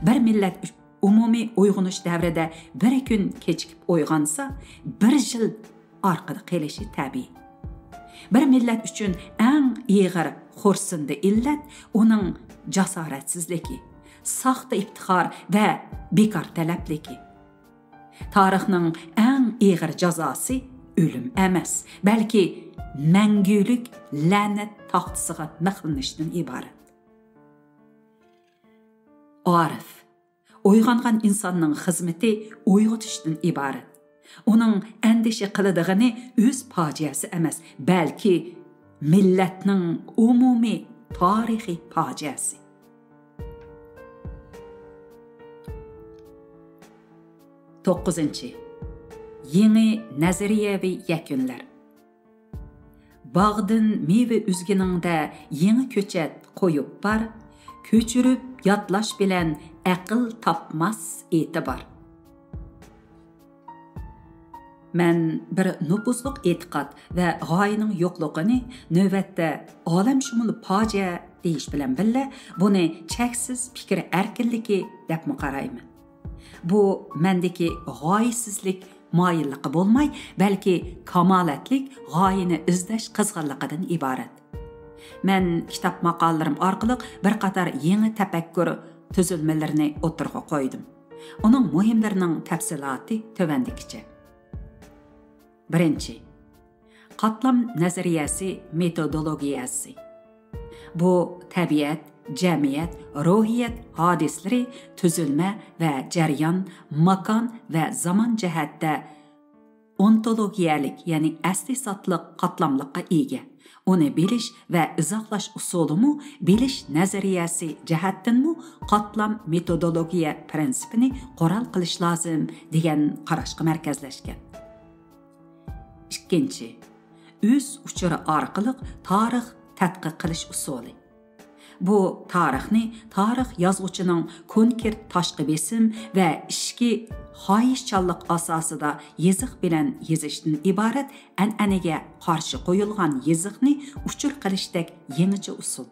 بىر مىللەت ئۈچ-، ئومۇمىي ئويغىنىش دەۋرىدە بىر كۈن كېچىكىپ ئويغانسا، بىر يىل ئارقىدا قېلىشى تەبىئىي. بىر مىللەت ئۈچۈن ئەڭ ئېغىر خورسۇندى ئىللەت ئۇنىڭ جاسارەتسىزلىكى، ساختا ئىپتىخار ۋە بىكار تەلەپلىكى. تارىخنىڭ ئەڭ ئېغىر جازاسى ئۆلۈم ئەمەس، بەلكى مەڭگۈلۈك لەنەت تاختىسىغا مىخلىنىشتىن ئىبارەت. ئارىف، ئويغانغان ئىنساننىڭ خىزمىتى ئويغىتىشتىن ئىبارەت. ئۇنىڭ ئەندىشە قىلىدىغىنى ئۆز پاجىئەسى ئەمەس، بەلكى مىللەتنىڭ ئومۇمىي تارىخىي پاجىئەسى. توققۇزىنچى، يېڭى نەزەرىيەۋى يەكۈنلەر. باغدىن مېۋە ئۈزگىنىڭدە يېڭى كۆچەت قويۇپ بار، كۆچۈرۈپ يادلاش بىلەن ئەقىل تاپماس ئېتىبار. مەن بىر نوپۇزلۇق ئېتىقاد ۋە غايىنىڭ يوقلۇقىنى نۆۋەتتە ئالەمشۇمۇل پاجىئە دېيىش بىلەن بىللە، بۇنى چەكسىز پىكىر ئەركىنلىكى دەپمۇ قارايمەن. بۇ مەندىكى غايىسىزلىك مايىللىقى بولماي، بەلكى كامالەتلىك غايىنى ئىزدەش قىزغىنلىقىدىن ئىبارەت. مەن كىتاب ماقالىلىرىم ئارقىلىق بىر قاتار يېڭى تەپەككۇر تۈزۈلمىلىرىنى ئوتتۇرىغا قويدۇم. ئۇنىڭ مۇھىملىرىنىڭ تەپسىلاتى تۆۋەندىكىچە. بىرىنچى، قاتلام نەزەرىيەسى مېتودولوگىيەسى. بۇ تەبىئەت، جەمئىيەت، روھىيەت ھادىسىلىرى تۈزۈلمە ۋە جەريان، ماكان ۋە زامان جەھەتتە ئونتولوگىيەلىك، يەنى ئەسلى زاتلىق قاتلاملىققا ئىگە. ئۇنى بىلىش ۋە ئىزاھلاش ئۇسۇلىمۇ بىلىش نەزەرىيەسى جەھەتتىنمۇ قاتلام مېتودولوگىيە پىرىنسىپىنى قورال قىلىش لازىم دېگەن قاراشقا مەركەزلەشكەن. ئىككىنچى، ئۆز ئۇچۇرى ئارقىلىق تارىخ تەتقىق قىلىش ئۇسۇلى. بۇ تارىخنى تارىخ يازغۇچىنىڭ كونكرېت تاشقى بېسىم ۋە ئىچكى خاھىشچانلىق ئاساسىدا يېزىق بىلەن يېزىشتىن ئىبارەت ئەنئەنىگە قارشى قويۇلغان يېزىقنى ئۇچۇر قىلىشتەك يېڭىچە ئۇسۇل.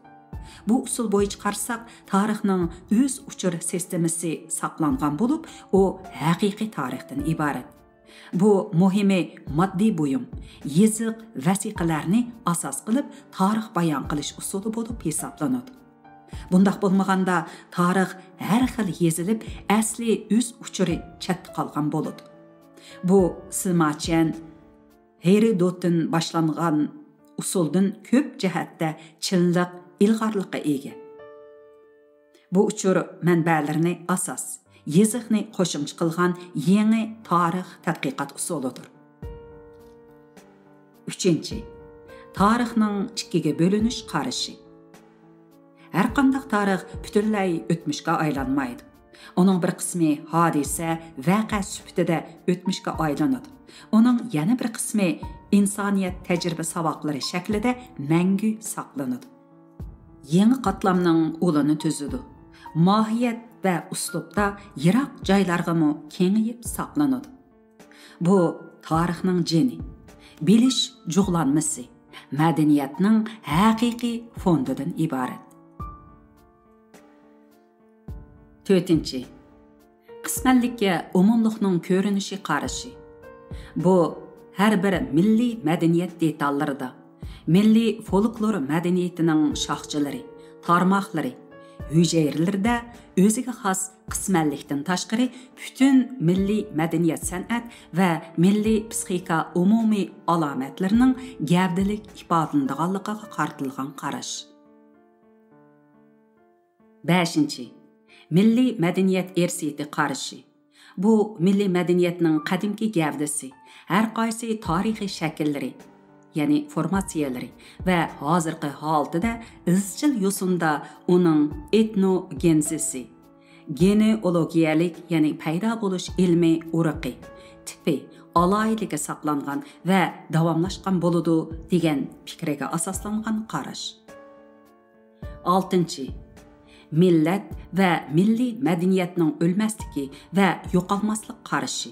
بۇ ئۇسۇل بويىچە قارىساق، تارىخنىڭ ئۆز ئۇچۇر سىستېمىسى ساقلانغان بولۇپ، ئۇ ھەقىقىي تارىختىن ئىبارەت. بۇ مۇھىمى ماددىي بۇيۇم، يېزىق، ۋەسىقىلەرنى ئاساس قىلىپ تارىخ بايان قىلىش ئۇسۇلى بولۇپ ھېسابلىنىدۇ. بۇنداق بولمىغاندا، تارىخ ھەر خىل يېزىلىپ، ئەسلى ئۆز ئۇچۇرى چەتتە قالغان بولىدۇ. بۇ سىما چيەن، ھېرودوتتىن باشلانغان ئۇسۇلدىن كۆپ جەھەتتە چىنلىق، ئىلغارلىققا ئىگە. بۇ ئۇچۇر مەنبەلىرىنى ئاساس، يېزىقنى قوشۇمچە قىلغان يېڭى تارىخ تەتقىقات ئۇسۇلىدۇر. ئۈچىنچى، تارىخنىڭ ئىككىگە بۆلۈنۈش قارىشى. ھەرقانداق تارىخ پۈتۈنلەي ئۆتمۈشكە ئايلانمايدۇ. ئۇنىڭ بىر قىسمى ھادىسە، ۋەقە سۈپىتىدە ئۆتمۈشكە ئايلىنىدۇ. ئۇنىڭ يەنە بىر قىسمى ئىنسانىيەت تەجرىبە ساۋاقلىرى شەكلىدە مەڭگۈ ساقلىنىدۇ. يېڭى قاتلامنىڭ ئۇلىنى تۈزىدۇ. ماھىيەت ۋە ئۇسلۇبتا يىراق جايلارغىمۇ كېڭىيىپ ساقلىنىدۇ. بۇ تارىخنىڭ جېنى، بىلىش جۇغلانمىسى، مەدەنىيەتنىڭ ھەقىقىي فوندىدىن ئىبارەت. تۆتىنچى، قىسمەنلىككە ئومۇملۇقنىڭ كۆرۈنۈشى قارىشى. بۇ ھەر بىر مىللىي مەدەنىيەت دېتاللىرىدا، مىللىي فولكلور مەدەنىيىتىنىڭ شاخچىلىرى، تارماقلىرى، ھۈجەيرىلىرىدە ئۆزىگە خاس قىسمەنلىكتىن تاشقىرى پۈتۈن مىللىي مەدەنىيەت، سەنئەت ۋە مىللىي پسىخىكا ئومۇمىي ئالامەتلىرىنىڭ گەۋدىلىك ئىپادىلىنىدىغانلىقىغا قارىتىلغان قاراش. بەشىنچى، مىللىي مەدەنىيەت ئىرسىيىتى قارىشى. بۇ مىللىي مەدەنىيەتنىڭ قەدىمكى گەۋدىسى، ھەر قايسى تارىخىي شەكىللىرى، يەنى فورماتسىيەلىرى ۋە ھازىرقى ھالىتىدە ئىزچىل يوسۇندا ئۇنىڭ ئېتنوگېنېزىسى، گېنېئولوگىيەلىك، يەنى پەيدا بولۇش ئىلمىي ئۇرۇقى، تىپى، ئالاھىدىلىكى ساقلانغان ۋە داۋاملاشقان بولىدۇ، دېگەن پىكرىگە ئاساسلانغان قاراش. ئالتىنچى، مىللەت ۋە مىللىي مەدەنىيەتنىڭ ئۆلمەسلىكى ۋە يوقالماسلىق قارىشى.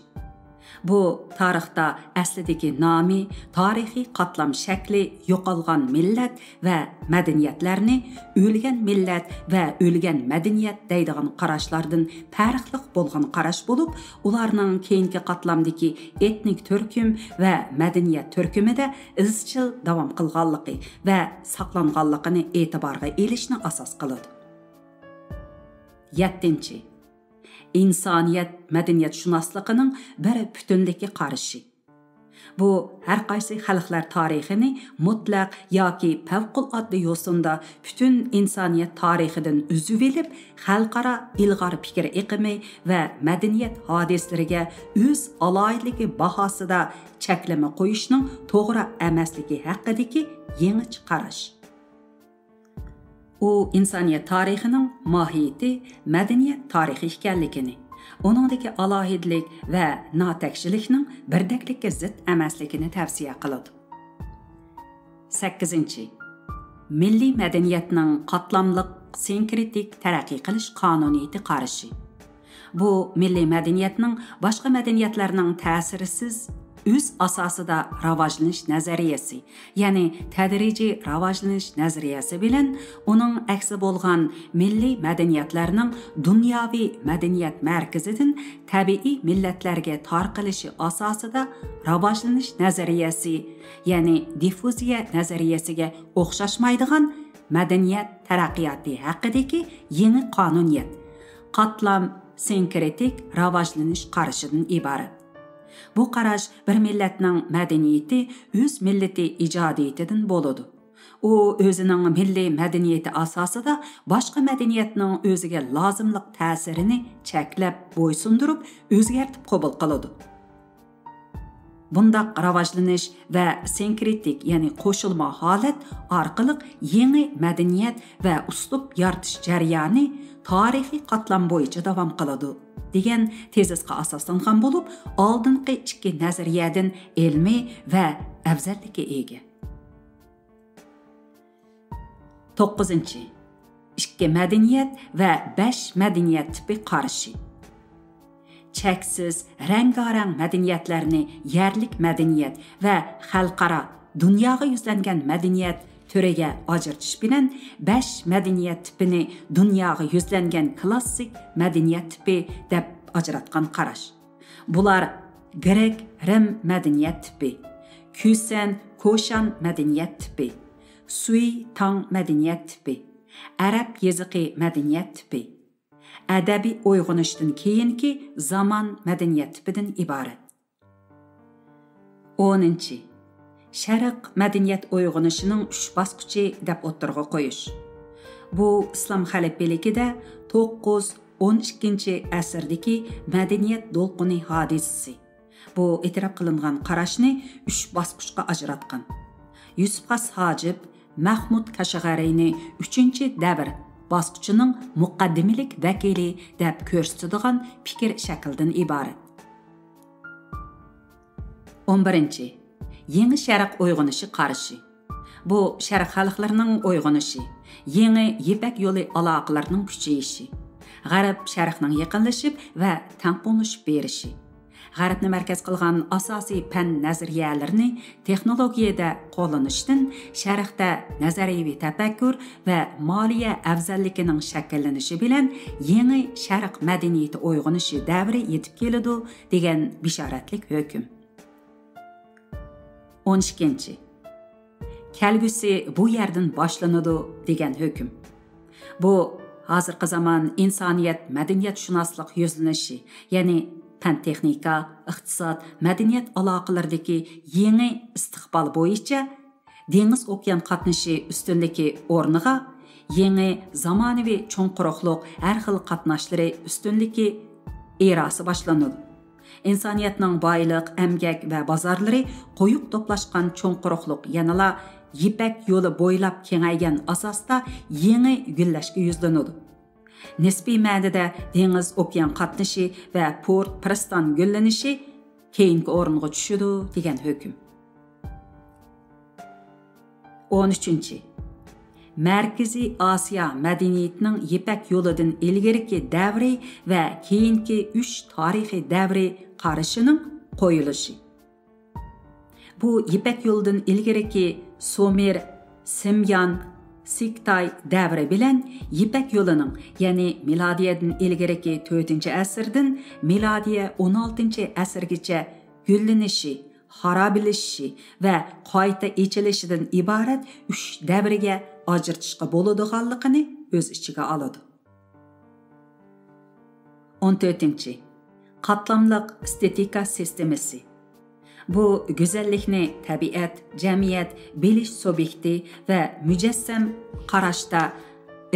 بۇ تارىختا ئەسلىدىكى نامى، تارىخىي قاتلام شەكلى يوقالغان مىللەت ۋە مەدەنىيەتلەرنى ئۆلگەن مىللەت ۋە ئۆلگەن مەدەنىيەت دەيدىغان قاراشلاردىن پەرقلىق بولغان قاراش بولۇپ، ئۇلارنىڭ كېيىنكى قاتلامدىكى ئېتنىك تۈركۈم ۋە مەدەنىيەت تۈركۈمىدە ئىزچىل داۋام قىلغانلىقى ۋە ساقلانغانلىقىنى ئېتىبارغا ئېلىشنى ئاساس قىلىدۇ. يەتتىنچى، ئىنسانىيەت مەدەنىيەتشۇناسلىقىنىڭ بىر پۈتۈنلۈككە قارىشى. بۇ ھەر قايسى خەلقلەر تارىخىنى مۇتلەق ياكى پەۋقۇلئاددە يوسۇندا پۈتۈن ئىنسانىيەت تارىخىدىن ئۈزۈۋېلىپ، خەلقئارا ئىلغار پىكىر ئېقىمى ۋە مەدەنىيەت ھادىسىلىرىگە ئۆز ئالاھىدىلىكى باھاسىدا چەكلىمە قويۇشنىڭ توغرا ئەمەسلىكى ھەققىدىكى يېڭىچە قاراش. ئۇ ئىنسانىيەت تارىخىنىڭ ماھىيىتى مەدەنىيەت تارىخى ئىكەنلىكىنى، ئۇنىڭدىكى ئالاھىدىلىك ۋە ناتەكشىلىكنىڭ بىردەكلىككە زىت ئەمەسلىكىنى تەۋسىيە قىلىدۇ. سەككىزىنچى، مىللىي مەدەنىيەتنىڭ قاتلاملىق سىنكرېتىك تەرەققىي قىلىش قانۇنىيىتى قارىشى. بۇ مىللىي مەدەنىيەتنىڭ باشقا مەدەنىيەتلەرنىڭ تەسىرىسىز ئۆز ئاساسىدا راۋاجلىنىش نەزەرىيەسى، يەنى تەدرىجىي راۋاجلىنىش نەزەرىيەسى بىلەن ئۇنىڭ ئەكسى بولغان مىللىي مەدەنىيەتلەرنىڭ دۇنياۋى مەدەنىيەت مەركىزىدىن تەبىئىي مىللەتلەرگە تارقىلىشى ئاساسىدا راۋاجلىنىش نەزەرىيەسى، يەنى دىففۇزىيە نەزەرىيەسىگە ئوخشاشمايدىغان مەدەنىيەت تەرەققىياتى ھەققىدىكى يېڭى قانۇنىيەت، قاتلام سىنكرېتىك راۋاجلىنىش قارىشىدىن ئىبارەت. بۇ قاراش بىر مىللەتنىڭ مەدەنىيىتى ئۆز مىللىتى ئىجادىيىتىدىن بولىدۇ. ئۇ ئۆزىنىڭ مىللىي مەدەنىيىتى ئاساسىدا باشقا مەدەنىيەتنىڭ ئۆزىگە لازىملىق تەسىرىنى چەكلەپ، بويسۇندۇرۇپ، ئۆزگەرتىپ قوبۇل قىلىدۇ. بۇنداق راۋاجلىنىش ۋە سىنكرېتىك، يەنى قوشۇلما ھالەت ئارقىلىق يېڭى مەدەنىيەت ۋە ئۇسلۇب يارىتىش جەريانى تارىخىي قاتلام بويىچە داۋام قىلىدۇ، دېگەن تېزىسقا ئاساسلانغان بولۇپ، ئالدىنقى ئىككى نەزەرىيەدىن ئىلمىي ۋە ئەۋزەللىككە ئىگە. توققۇزىنچى، ئىككى مەدەنىيەت ۋە بەش مەدەنىيەت تىپى قارىشى. چەكسىز، رەڭگارەڭ مەدەنىيەتلەرنى يەرلىك مەدەنىيەت ۋە خەلقئارا، دۇنياغا يۈزلەنگەن مەدەنىيەت تۈرىگە ئاجرىتىش بىلەن، بەش مەدەنىيەت تىپىنى دۇنياغا يۈزلەنگەن كلاسسىك مەدەنىيەت تىپى دەپ ئاجراتقان قاراش. بۇلار گرېك رىم مەدەنىيەت تىپى، كۈسەن كوشان مەدەنىيەت تىپى، سۈي تاڭ مەدەنىيەت تىپى، ئەرەب يېزىقى مەدەنىيەت تىپى، ئەدەبىي ئويغىنىشتىن كېيىنكى زامان مەدەنىيەت تىپىدىن ئىبارەت. ئونىنچى، شەرق مەدەنىيەت ئويغىنىشىنىڭ ئۈچ باسقۇچى دەپ ئوتتۇرىغا قويۇش. بۇ ئىسلام خەلىپىلىكىدە توققۇز، ئون ئىككىنچى ئەسىردىكى مەدەنىيەت دولقۇنى ھادىسىسى. بۇ ئېتىراپ قىلىنغان قاراشنى ئۈچ باسقۇچقا ئاجراتقان. يۈسۈپ خاس ھاجىپ مەھمۇد كاشغەرىنى ئۈچىنچى دەۋر باسقۇچىنىڭ مۇقەددىمىلىك ۋەكىلى دەپ كۆرسىتىدىغان پىكىر شەكلىدىن ئىبارەت. ئون بىرىنچى، يېڭى شەرق ئويغىنىشى قارىشى. بۇ شەرق خەلقلىرىنىڭ ئويغىنىشى، يېڭى يىپەك يولى ئالاقىلىرىنىڭ كۈچىيىشى، غەرب شەرقنىڭ يېقىنلىشىپ ۋە تەڭپۇڭلىشىپ بېرىشى، غەربنى مەركەز قىلغان ئاساسىي پەن نەزەرىيەلىرىنى تېخنولوگىيەدە قوللىنىشتىن شەرقتە نەزەرىيەۋى تەپەككۇر ۋە مالىيە ئەۋزەللىكىنىڭ شەكىللىنىشى بىلەن يېڭى شەرق مەدەنىيىتى ئويغىنىشى دەۋرى يېتىپ كېلىدۇ، دېگەن بېشارەتلىك ھۆكۈم. ئون ئىككىنچى، كەلگۈسى بۇ يەردىن باشلىنىدۇ، دېگەن ھۆكۈم. بۇ ھازىرقى زامان ئىنسانىيەت مەدەنىيەتشۇناسلىق يۈزلىنىشى، يەنى پەن-تېخنىكا، ئىقتىساد، مەدەنىيەت ئالاقىلىرىدىكى يېڭى ئىستىقبال بويىچە دېڭىز-ئوكيان قاتنىشى ئۈستۈنلۈكى ئورنىغا يېڭى زامانىۋى چوڭ قۇرۇقلۇق ھەر خىل قاتناشلىرى ئۈستۈنلۈكى ئېراسى باشلىنىدۇ. ئىنسانىيەتنىڭ بايلىق، ئەمگەك ۋە بازارلىرى قويۇق توپلاشقان چوڭ قۇرۇقلۇق يەنىلا يىپەك يولى بويلاپ كېڭەيگەن ئاساستا يېڭى گۈللەشكە يۈزلىنىدۇ. نىسپىي مەنىدە دېڭىز-ئوكيان قاتنىشى ۋە پورت-پىرىستان گۈللىنىشى كېيىنكى ئورۇنغا چۈشىدۇ، دېگەن ھۆكۈم. ئون ئۈچىنچى، مەركىزىي ئاسىيا مەدەنىيىتىنىڭ يىپەك يولىدىن ئىلگىرىكى دەۋرى ۋە كېيىنكى ئۈچ تارىخىي دەۋرى قارىشىنىڭ قويۇلۇشى. بۇ يىپەك يولىدىن ئىلگىرىكى سۇمېر، سىميان، سىكتاي دەۋرى بىلەن يىپەك يولىنىڭ، يەنى مىلادىيەدىن ئىلگىرىكى تۆتىنچى ئەسىردىن مىلادىيە ئون ئالتىنچى ئەسىرگىچە گۈللىنىشى، خارابىلىشىشى ۋە قايتا ئېچىلىشىدىن ئىبارەت ئۈچ دەۋرگە ئاجرىتىشقا بولىدىغانلىقىنى ئۆز ئىچىگە ئالىدۇ. ئون تۆتىنچى، قاتلاملىق ئېستېتىكا سىستېمىسى. بۇ گۈزەللىكنى تەبىئەت، جەمئىيەت، بىلىش سۇبيېكتى ۋە مۇجەسسەم قاراشتا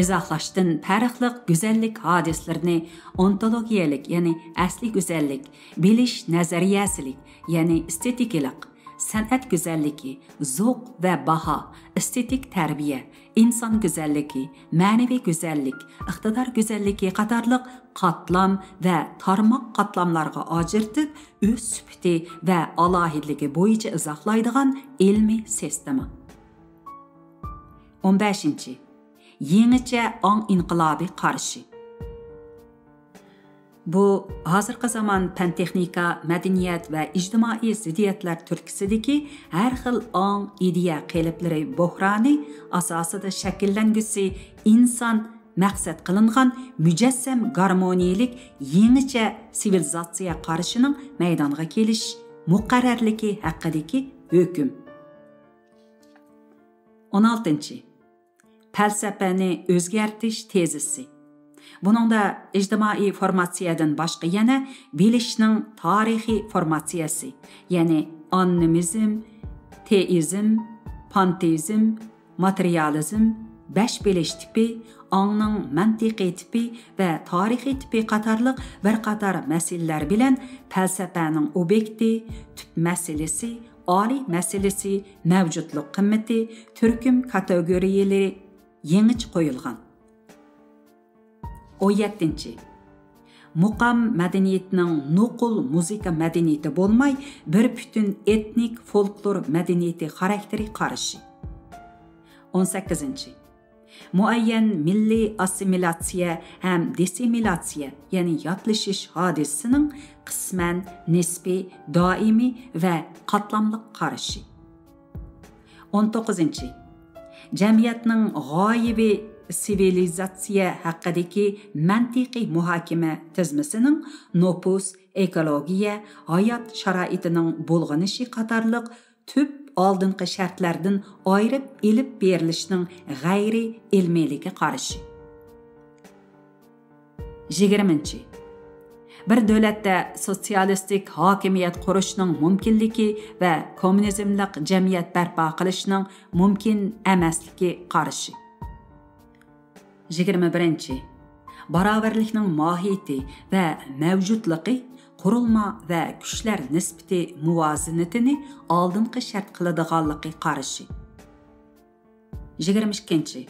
ئىزاھلاشتىن پەرقلىق گۈزەللىك ھادىسىلىرىنى ئونتولوگىيەلىك، يەنى ئەسلىي گۈزەللىك، بىلىش نەزەرىيەسىلىك، يەنى ئېستېتىكىلىق، سەنئەت گۈزەللىكى، زوق ۋە باھا، ئېستېتىك تەربىيە، ئىنسان گۈزەللىكى، مەنىۋى گۈزەللىك، ئىقتىدار گۈزەللىكى قاتارلىق قاتلام ۋە تارماق قاتلاملارغا ئاجرىتىپ، ئۆز سۈپىتى ۋە ئالاھىدىلىكى بويىچە ئىزاھلايدىغان ئىلمىي سىستېما. ئون بەشىنچى، يېڭىچە ئاڭ ئىنقىلابى قارىشى. بۇ ھازىرقى زامان پەن-تېخنىكا، مەدەنىيەت ۋە ئىجتىمائىي زىددىيەتلەر تۈرتكىسىدىكى ھەر خىل ئاڭ، ئىدىيە قېلىپلىرى بوھرانى ئاساسىدا شەكىللەنگۈسى ئىنسان مەقسەت قىلىنغان مۇجەسسەم گارمونىيىلىك يېڭىچە سىۋىلىزاتسىيە قارىشىنىڭ مەيدانغا كېلىش مۇقەررەرلىكى ھەققىدىكى ھۆكۈم. ئون ئالتىنچى، پەلسەپىنى ئۆزگەرتىش تېزىسى. بۇنىڭدا ئىجتىمائىي فورماتسىيەدىن باشقا يەنە بىلىشنىڭ تارىخىي فورماتسىيەسى، يەنى ئانىمىزم، تېئىزم، پانتېئىزم، ماتېرىيالىزم، بەش بىلىش تىپى، ئاڭنىڭ مەنتىقىي تىپى ۋە تارىخىي تىپى قاتارلىق بىر قاتار مەسىلىلەر بىلەن پەلسەپەنىڭ ئوبيېكتى، تۈپ مەسىلىسى، ئالىي مەسىلىسى، مەۋجۇتلۇق قىممىتى، تۈركۈم كاتېگورىيەلىرى يېڭىچە قويۇلغان. ئون يەتتىنچى، مۇقام مەدەنىيىتىنىڭ نوقۇل مۇزىكا مەدەنىيىتى بولماي، بىر پۈتۈن ئېتنىك فولكلور مەدەنىيىتى خاراكتېرى قارىشى. ئون سەككىزىنچى، مۇئەييەن مىللىي ئاسسىمىلياتسىيە ھەم دېسسىمىلياتسىيە، يەنى ياتلىشىش ھادىسىسىنىڭ قىسمەن، نىسپىي، دائىمىي ۋە قاتلاملىق قارىشى. ئون توققۇزىنچى، جەمئىيەتنىڭ غايىۋى سىۋىلىزاتسىيە ھەققىدىكى مەنتىقىي مۇھاكىمە تىزمىسىنىڭ نوپۇس، ئېكولوگىيە، ھايات شارائىتىنىڭ بۇلغىنىشى قاتارلىق تۈپ ئالدىنقى شەرتلەردىن ئايرىپ ئېلىپ بېرىلىشىنىڭ غەيرىي ئىلمىيلىكى قارىشى. يىگىرمىنچى، بىر دۆلەتتە سوتسىيالىستىك ھاكىمىيەت قۇرۇشنىڭ مۇمكىنلىكى ۋە كوممۇنىزملىق جەمئىيەت بەرپا قىلىشنىڭ مۇمكىن ئەمەسلىكى قارىشى. يىگىرمە بىرىنچى، باراۋەرلىكنىڭ ماھىيىتى ۋە مەۋجۇتلۇقى، قۇرۇلما ۋە كۈچلەر نىسبىتى مۇۋازىنىتىنى ئالدىنقى شەرت قىلىدىغانلىقى قارىشى. يىگىرمە ئىككىنچى،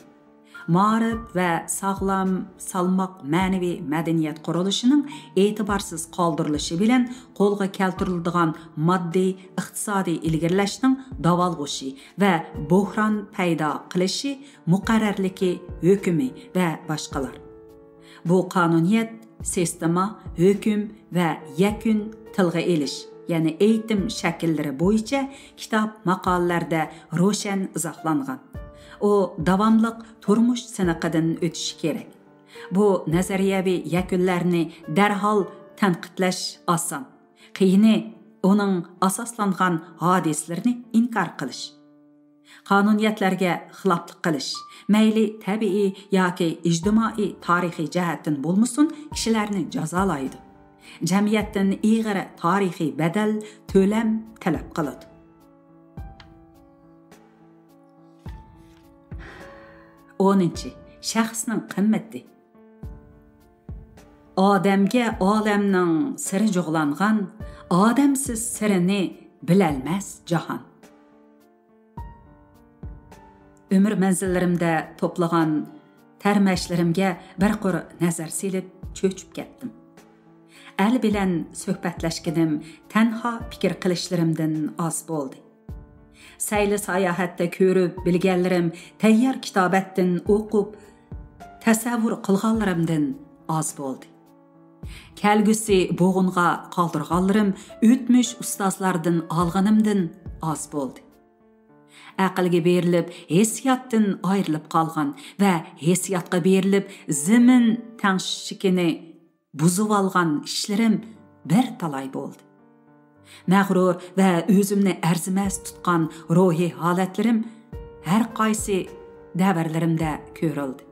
مائارىپ ۋە ساغلام، سالماق مەنىۋى مەدەنىيەت قۇرۇلۇشىنىڭ ئېتىبارسىز قالدۇرۇلۇشى بىلەن قولغا كەلتۈرۈلىدىغان ماددىي، ئىقتىسادىي ئىلگىرىلەشنىڭ داۋالغۇشى ۋە بوھران پەيدا قىلىشى مۇقەررەرلىكى ھۆكۈمى ۋە باشقىلار. بۇ قانۇنىيەت، سىستېما، ھۆكۈم ۋە يەكۈن تىلغا ئېلىش، يەنى ئېيتىم شەكىللىرى بويىچە كىتاب، ماقالىلەردە روشەن ئىزاھلانغان. ئۇ داۋاملىق تۇرمۇش سىنىقىدىن ئۆتۈشى كېرەك. بۇ نەزەرىيەۋى يەكۈنلەرنى دەرھال تەنقىدلەش ئاسان. قىيىنى ئۇنىڭ ئاساسلانغان ھادىسىلىرىنى ئىنكار قىلىش. قانۇنىيەتلەرگە خىلاپلىق قىلىش، مەيلى تەبىئىي ياكى ئىجتىمائىي تارىخىي جەھەتتىن بولمىسۇن، كىشىلەرنى جازالايدۇ. جەمئىيەتتىن ئېغىر تارىخىي بەدەل، تۆلەم تەلەپ قىلىدۇ. ئونىنچى، شەخسنىڭ قىممىتى. ئادەمگە ئالەمنىڭ سىرى جۇغلانغان، ئادەمسىز سىرىنى بىلەلمەس جاھان. ئۆمۈر مەنزىللىرىمدە توپلىغان تەرمەشلىرىمگە بىر قۇر نەزەر سېلىپ چۆچۈپ كەتتىم. ئەل بىلەن سۆھبەتلەشكىنىم تەنھا پىكىر قىلىشلىرىمدىن ئاز بولدى. سەيلە ساياھەتتە كۆرۈپ بىلگەنلىرىم تەييار كىتابەتتىن ئوقۇپ تەسەۋۋۇر قىلغانلىرىمدىن ئاز بولدى. كەلگۈسى بوغۇنغا قالدۇرغانلىرىم ئۆتمۈش ئۇستازلاردىن ئالغىنىمدىن ئاز بولدى. ئەقىلگە بېرىلىپ ھېسسىياتتىن ئايرىلىپ قالغان ۋە ھېسسىياتقا بېرىلىپ زېمىن تەڭشىكىنى بۇزۇۋالغان ئىشلىرىم بىر تالاي بولدى. مەغرۇر ۋە ئۆزۈمنى ئەرزىمەس تۇتقان روھىي ھالەتلىرىم ھەر قايسى دەۋرلىرىمدە كۆرۈلدى.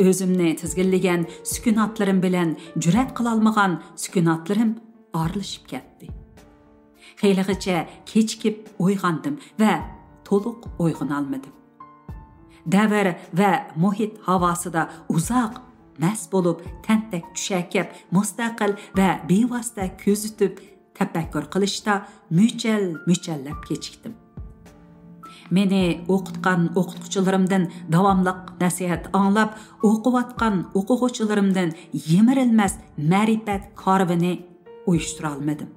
ئۆزۈمنى تىزگىنلىگەن سۈكۈناتلىرىم بىلەن جۈرئەت قىلالمىغان سۈكۈناتلىرىم ئارىلىشىپ كەتتى. خېلىغىچە كېچىكىپ ئويغاندىم ۋە تولۇق ئويغىنالمىدىم. دەۋر ۋە مۇھىت ھاۋاسىدا ئۇزاق مەست بولۇپ، تەنتەك چۈشەكەپ، مۇستەقىل ۋە بىۋاسىتە كۆزىتىپ، تەپەككۇر قىلىشتا مۈچەل-مۈچەللەپ كېچىكتىم. مېنى ئوقۇتقان ئوقۇتقۇچىلىرىمدىن داۋاملىق نەسىھەت ئاڭلاپ، ئوقۇۋاتقان ئوقۇغۇچىلىرىمدىن يىمىرىلمەس مەرىپەت كارۋىنى ئۇيۇشتۇرالمىدىم.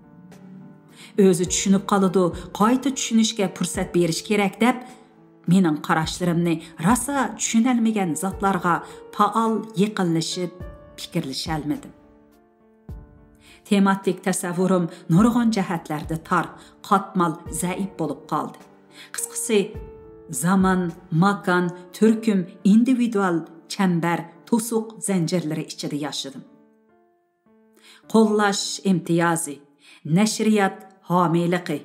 ئۆزى چۈشىنىپ قالىدۇ، قايتا چۈشىنىشكە پۇرسەت بېرىش كېرەك دەپ، مېنىڭ قاراشلىرىمنى راسا چۈشىنەلمىگەن زاتلارغا پائال يېقىنلىشىپ پىكىرلىشەلمىدىم. تېماتىك تەسەۋۋۇرۇم نۇرغۇن جەھەتلەردە تار، قاتمال، زەئىپ بولۇپ قالدى. قىسقىسى، زامان، ماكان، تۈركۈم ئىندىۋىدۇئال چەمبەر، توسۇق زەنجىرلىرى ئىچىدە ياشىدىم. قوللاش ئىمتىيازى، نەشرىيات ھامىيلىقى،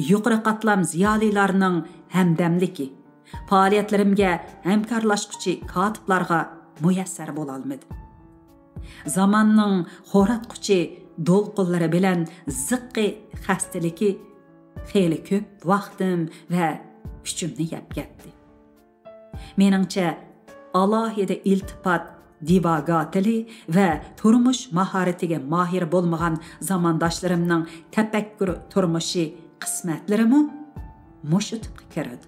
يۇقىرى قاتلام زىيالىيلارنىڭ ھەمدەملىكى، پائالىيەتلىرىمگە ھەمكارلاشقۇچى كاتىپلارغا مۇيەسسەر بولالمىدىم. زاماننىڭ خوراتقۇچى دولقۇنلىرى بىلەن زىققا خەستىلىكى خېلى كۆپ ۋاقتىم ۋە كۈچۈمنى يەپ كەتتى. مېنىڭچە، ئالاھىدە ئىلتىپات دىۋاگاتېلى ۋە تۇرمۇش ماھارىتىگە ماھىر بولمىغان زامانداشلىرىمنىڭ تەپەككۇر تۇرمۇشى، قىسمەتلىرىمۇ مۇشۇ تىپقا كىرىدۇ.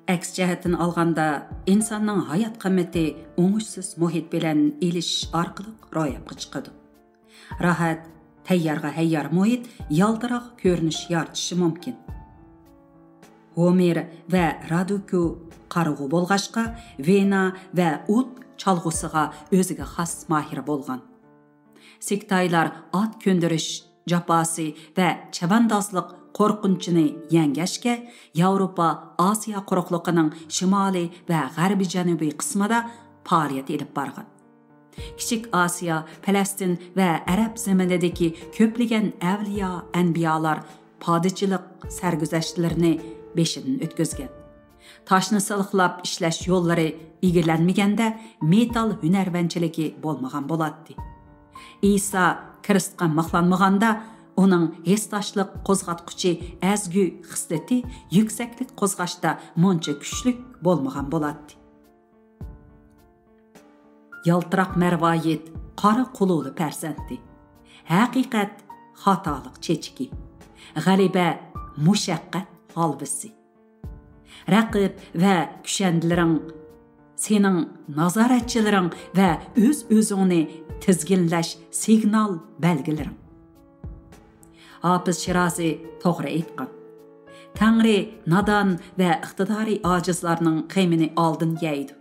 ئەكس جەھەتتىن ئالغاندا، ئىنساننىڭ ھايات قىممىتى ئوڭۇشسىز مۇھىت بىلەن ئېلىشىش ئارقىلىق روياپقا چىقىدۇ. راھەت، تەييارغا ھەييار مۇھىت يالتىراق كۆرۈنۈش يارىتىشى مۇمكىن. ھومېر ۋە رادۇكۇ قارىغۇ بولغاچقا، ۋېنا ۋە ئۇد چالغۇسىغا ئۆزىگە خاس ماھىر بولغان. سىكتايلار ئات كۆندۈرۈش جاپاسى ۋە چەۋەندازلىق قورقۇنچىنى يەڭگەچكە، ياۋروپا ئاسىيا قۇرۇقلۇقىنىڭ شىمالىي ۋە غەربىي جەنۇبىي قىسمىدا پائالىيەت ئېلىپ بارغان. كىچىك ئاسىيا، پەلەستىن ۋە ئەرەب زېمىنىدىكى كۆپلىگەن ئەۋلىيا، ئەنبىيالار پادىچىلىق سەرگۈزەشتلىرىنى بېشىدىن ئۆتكۈزگەن. تاشنى سىلىقلاپ ئىشلەش يوللىرى ئىگىلەنمىگەندە، مېتال ھۈنەرۋەنچىلىكى بولمىغان بولاتتى. ئىسا كىرىستقا مىخلانمىغاندا، ئۇنىڭ ھېسداشلىق قوزغاتقۇچى ئەزگۈ خىسلىتى يۈكسەكلىك قوزغاشتا مۇنچە كۈچلۈك بولمىغان بولاتتى. يالتىراق مەرۋايىت، قارا قۇلۇلە پەرزەنتى. ھەقىقەت، خاتالىق چېچىكى. غەلىبە، مۇشەققەت ھالۋىسى. رەقىب ۋە كۈشەندىلىرىڭ، سېنىڭ نازارەتچىلىرىڭ ۋە ئۆز-ئۆزۈڭنى تىزگىنلەش سىگنال بەلگىلىرىڭ. ھاپىز شىرازى توغرا ئېيتقان. تەڭرى نادان ۋە ئىقتىدارى ئاجىزلارنىڭ غېمىنى ئالدىن يەيدۇ.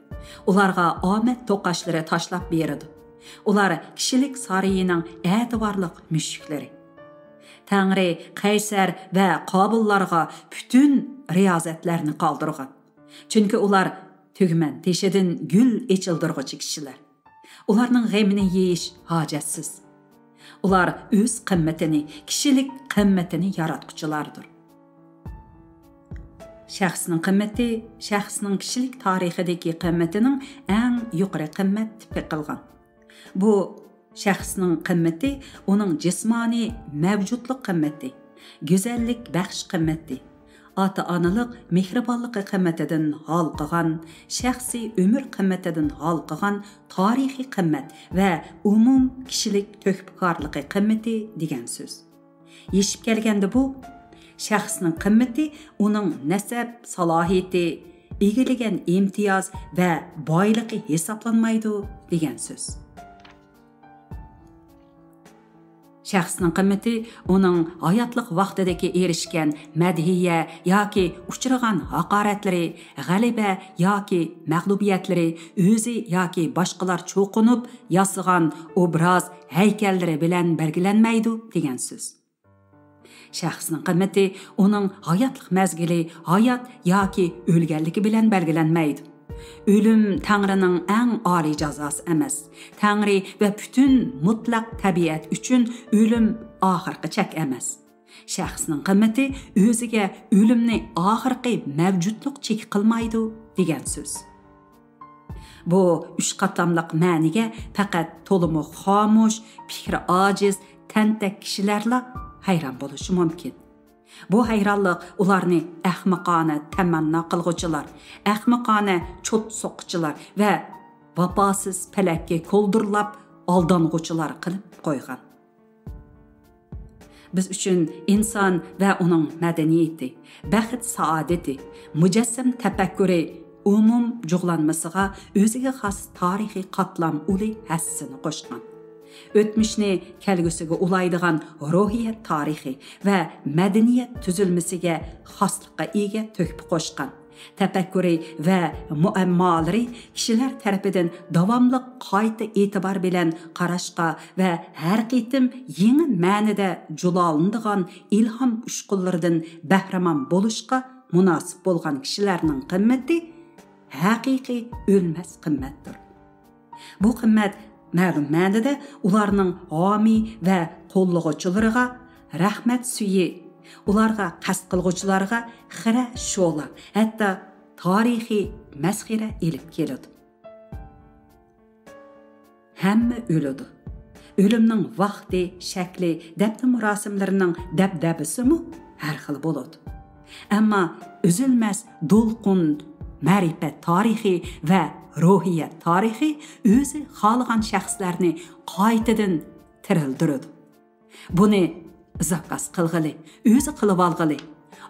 ئۇلارغا ئامەت توقاچلىرى تاشلاپ بېرىدۇ. ئۇلار كىشىلىك سارىيىنىڭ ئەتىۋارلىق مۈشۈكلىرى. تەڭرى قەيسەر ۋە قابىللارغا پۈتۈن رىيازەتلەرنى قالدۇرغان. چۈنكى ئۇلار تۈگمەن تېشىدىن گۈل ئېچىلدۇرغۇچى كىشىلەر. ئۇلارنىڭ غېمىنى يېيىش ھاجەتسىز. ئۇلار ئۆز قىممىتىنى، كىشىلىك قىممىتىنى ياراتقۇچىلاردۇر. شەخسنىڭ قىممىتى شەخسنىڭ كىشىلىك تارىخىدىكى قىممىتىنىڭ ئەڭ يۇقىرى قىممەت تىپى قىلغان. بۇ شەخسنىڭ قىممىتى ئۇنىڭ جىسمانىي مەۋجۇتلۇق قىممىتى، گۈزەللىك بەخش قىممىتى، ئاتا-ئانىلىق مېھرىبانلىقى قىممىتىدىن ھالقىغان، شەخسىي ئۆمۈر قىممىتىدىن ھالقىغان تارىخىي قىممەت ۋە ئومۇم كىشىلىك تۆھپىكارلىقى قىممىتى دېگەن سۆز. يېشىپ كەلگەندە بۇ، شەخسنىڭ قىممىتى ئۇنىڭ نەسەب سالاھىيىتى، ئىگىلىگەن ئىمتىياز ۋە بايلىقى ھېسابلانمايدۇ دېگەن سۆز. شەخسنىڭ قىممىتى ئۇنىڭ ھاياتلىق ۋاقتىدىكى ئېرىشكەن مەدھىيە ياكى ئۇچرىغان ھاقارەتلىرى، غەلىبە ياكى مەغلۇبىيەتلىرى، ئۆزى ياكى باشقىلار چوقۇنۇپ ياسىغان ئوبراز، ھەيكەللىرى بىلەن بەلگىلەنمەيدۇ دېگەن سۆز. شەخسنىڭ قىممىتى ئۇنىڭ ھاياتلىق مەزگىلى، ھايات ياكى ئۆلگەنلىكى بىلەن بەلگىلەنمەيدۇ. ئۆلۈم تەڭرىنىڭ ئەڭ ئالىي جازاسى ئەمەس. تەڭرى ۋە پۈتۈن مۇتلەق تەبىئەت ئۈچۈن ئۆلۈم ئاخىرقى چەك ئەمەس. شەخسنىڭ قىممىتى ئۆزىگە ئۆلۈمنى ئاخىرقى مەۋجۇتلۇق چېكى قىلمايدۇ دېگەن سۆز. بۇ ئۈچ قاتلاملىق مەنىگە پەقەت تولىمۇ خامۇش، پىكرى ئاجىز، تەنتەك كىشىلەرلا ھەيران بولۇشى مۇمكىن. بۇ ھەيرانلىق ئۇلارنى ئەخمىقانە تەمەننا قىلغۇچىلار، ئەخمىقانە چوت سوققۇچىلار ۋە ۋاپاسىز پەلەككە كولدۇرلاپ ئالدانغۇچىلار قىلىپ قويغان. بىز ئۈچۈن ئىنسان ۋە ئۇنىڭ مەدەنىيىتى، بەخت-سائادىتى، مۇجەسسەم تەپەككۇرى، ئومۇم جۇغلانمىسىغا ئۆزىگە خاس تارىخىي قاتلام ئۇلى ھەسسىسىنى قوشقان. ئۆتمۈشنى كەلگۈسىگە ئۇلايدىغان روھىيەت تارىخى ۋە مەدەنىيەت تۈزۈلمىسىگە خاسلىققا ئىگە تۆھپە قوشقان. تەپەككۇرى ۋە مۇئەممالىرى كىشىلەر تەرىپىدىن داۋاملىق قايتا ئېتىبار بىلەن قاراشقا ۋە ھەر قېتىم يېڭى مەنىدە جۇلالىنىدىغان ئىلھام ئۇچقۇنلىرىدىن بەھرىمەن بولۇشقا مۇناسىپ بولغان كىشىلەرنىڭ قىممىتى ھەقىقىي ئۆلمەس قىممەتتۇر. بۇ قىممەت مەلۇم مەنىدە ئۇلارنىڭ ھامىي ۋە قوللىغۇچىلىرىغا رەھمەت سۈيى، ئۇلارغا قەست قىلغۇچىلارغا خىرە شولا، ھەتتا تارىخىي مەسخىرە ئېلىپ كېلىدۇ. ھەممە ئۆلىدۇ. ئۆلۈمنىڭ ۋاقتى، شەكلى، دەپنە مۇراسىملىرىنىڭ دەبدەبىسىمۇ ھەر خىل بولىدۇ. ئەمما ئۈزۈلمەس دولقۇن، مەرىپەت تارىخى ۋە روھىيەت تارىخى ئۆزى خالىغان شەخسلەرنى قايتىدىن تىرىلدۈرىدۇ. بۇنى زاكاز قىلغىلى، ئۆزى قىلىۋالغىلى.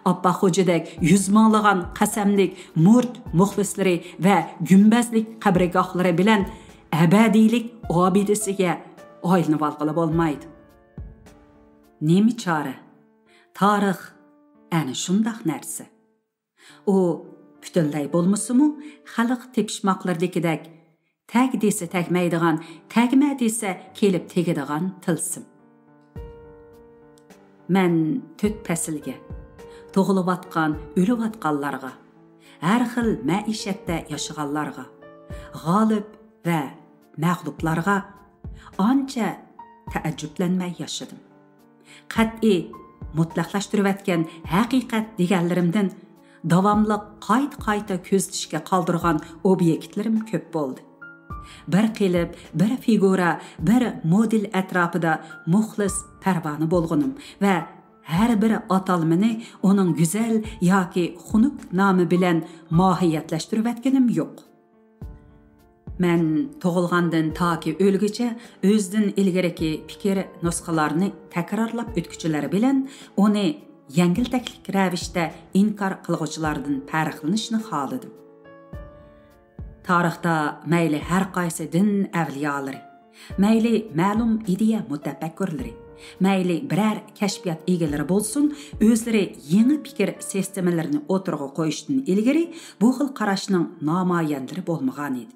ئاپپاق خوجىدەك يۈز مىڭلىغان قەسەملىك مۇرىت مۇخلىسلىرى ۋە گۈمبەزلىك قەبرىگاھلىرى بىلەن ئەبەدىيلىك ئابىدىسىگە ئايلىنىۋالغىلى بولمايدۇ. نېمە چارە؟ تارىخ ئەنە شۇنداق نەرسە. ئۇ پۈتۈنلەي بولمىسىمۇ، خەلق تېپىشماقلىرىدىكىدەك تەگ دېسە تەگمەيدىغان، تەگمە دېسە كېلىپ تېگىدىغان تىلسىم. مەن تۆت پەسىلگە، تۇغۇلۇۋاتقان، ئۆلۈۋاتقانلارغا، ھەر خىل مەئىشەتتە ياشىغانلارغا، غالىب ۋە مەغلۇپلارغا ئانچە تەئەججۈپلەنمەي ياشىدىم. قەتئىي مۇتلەقلاشتۇرۇۋەتكەن ھەقىقەت دېگەنلىرىمدىن داۋاملىق قايتا-قايتا كۆزىتىشكە قالدۇرغان ئوبيېكتلىرىم كۆپ بولدى. بىر قېلىپ، بىر فىگۇرا، بىر مودېل ئەتراپىدا مۇخلىس پەرۋانە بولغىنىم ۋە ھەر بىر ئاتالمىنى ئۇنىڭ گۈزەل ياكى خۇنۈك نامى بىلەن ماھىيەتلەشتۈرۈۋەتكىنىم يوق. مەن تۇغۇلغاندىن تاكى ئۆلگۈچە ئۆزىدىن ئىلگىرىكى پىكىر نۇسخىلارنى تەكرارلاپ ئۆتكۈچىلەر بىلەن ئۇنى يەڭگىلتەكلىك رەۋىشتە ئىنكار قىلغۇچىلاردىن پەرقلىنىشنى خالىدىم. تارىختا مەيلى ھەر قايسى دىن ئەۋلىيالىرى، مەيلى مەلۇم ئىدىيە مۇتەپەككۇرلىرى، مەيلى بىرەر كەشپىيات ئىگىلىرى بولسۇن، ئۆزلىرى يېڭى پىكىر سىستېمىلىرىنى ئوتتۇرىغا قويۇشتىن ئىلگىرى بۇ خىل قاراشنىڭ نامايەندىلىرى بولمىغانىدى.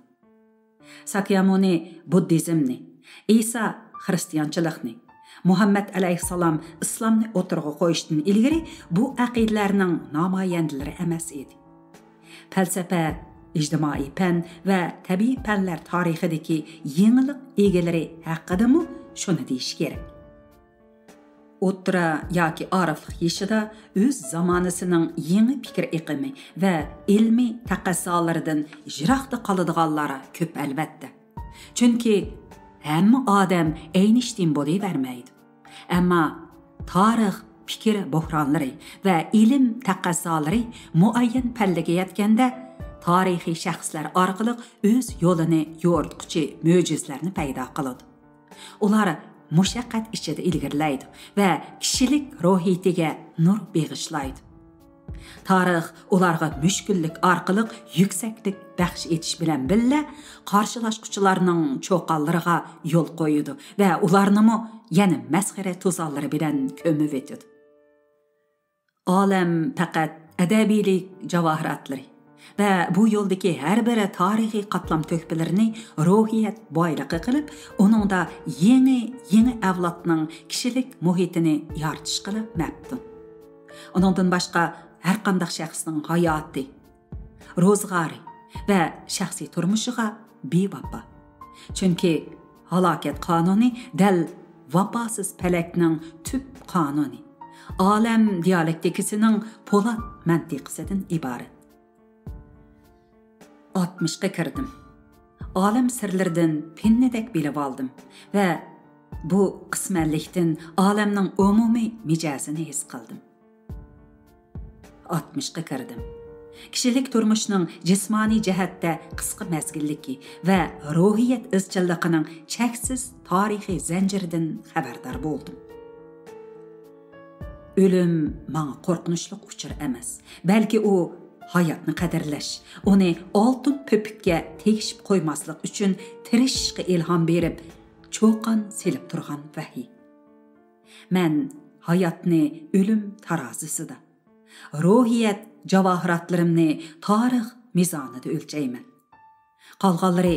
ساكيامۇنى بۇددىزمنى، ئىسا خىرىستىيانچىلىقنى، مۇھەممەد ئەلەيھىسسالام ئىسلامنى ئوتتۇرىغا قويۇشتىن ئىلگىرى بۇ ئەقىدىلەرنىڭ نامايەندىلىرى ئەمەس ئىدى. پەلسەپە، ئىجتىمائىي پەن ۋە تەبىئىي پەنلەر تارىخىدىكى يېڭىلىق ئىگىلىرى ھەققىدىمۇ شۇنى دېيىش كېرەك. ئوتتۇرا ياكى ئارىفلىق يېشىدا ئۆز زامانىسىنىڭ يېڭى پىكىر ئېقىمى ۋە ئىلمىي تەقەززالىرىدىن يىراقتا قالىدىغانلار كۆپ، ئەلۋەتتە. چۈنكى ھەممە ئادەم ئەينىشتىن بولۇۋەرمەيدۇ. ئەمما تارىخ پىكىر بوھرانلىرى ۋە ئىلىم تەقەززالىرى مۇئەييەن پەللىگە يەتكەندە، تارىخىي شەخسلەر ئارقىلىق ئۆز يولىنى يورۇتقۇچى مۆجىزىلەرنى پەيدا قىلىدۇ. ئۇلار مۇشەققەت ئىچىدە ئىلگىرىلەيدۇ ۋە كىشىلىك روھىيىتىگە نۇر بېغىشلايدۇ. تارىخ ئۇلارغا مۈشكۈللۈك ئارقىلىق يۈكسەكلىك بەخش ئېتىش بىلەن بىللە، قارشىلاشقۇچىلارنىڭ چۇقانلىرىغا يول قويىدۇ ۋە ئۇلارنىمۇ يەنە مەسخىرە تۇزانلىرى بىلەن كۆمۈۋېتىدۇ. ئالەم پەقەت ئەدەبىيلىك جاۋاھىراتلىرى ۋە بۇ يولدىكى ھەر بىر تارىخىي قاتلام تۆھپىلىرىنى روھىيەت بايلىقى قىلىپ، ئۇنىڭدا يېڭى، يېڭى ئەۋلادنىڭ كىشىلىك مۇھىتىنى يارىتىشقىلا مەپتۇن. ئۇنىڭدىن باشقا، ھەرقانداق شەخسنىڭ ھاياتى، روزغارى ۋە شەخسىي تۇرمۇشىغا بىۋاپا. چۈنكى ھالاكەت قانۇنى دەل ۋاپاسىز پەلەكنىڭ تۈپ قانۇنى، ئالەم دىيالېكتىكىسىنىڭ پولات مەنتىقىسىدىن ئىبارەت. ئاتمىشقا كىردىم. ئالەم سىرلىرىدىن پىننىدەك بىلىۋالدىم ۋە بۇ قىسمەنلىكتىن ئالەمنىڭ ئومۇمىي مىجەزىنى ھېس قىلدىم. ئاتمىشقا كىردىم. كىشىلىك تۇرمۇشنىڭ جىسمانىي جەھەتتە قىسقا مەزگىللىكى ۋە روھىيەت ئىزچىللىقىنىڭ چەكسىز تارىخىي زەنجىرىدىن خەۋەردار بولدۇم. ئۆلۈم ماڭا قورقۇنچلۇق ئۇچۇر ئەمەس، بەلكى ئۇ ھاياتنى قەدىرلەش، ئۇنى ئالتۇن پۆپۈككە تېگىشىپ قويماسلىق ئۈچۈن تىرىشىشقا ئىلھام بېرىپ، چۇقان سېلىپ تۇرغان ۋەھىي. مەن ھاياتنى ئۆلۈم تارازىسىدا، روھىيەت جاۋاھىراتلىرىمنى تارىخ مىزانىدا ئۆلچەيمەن. قالغانلىرى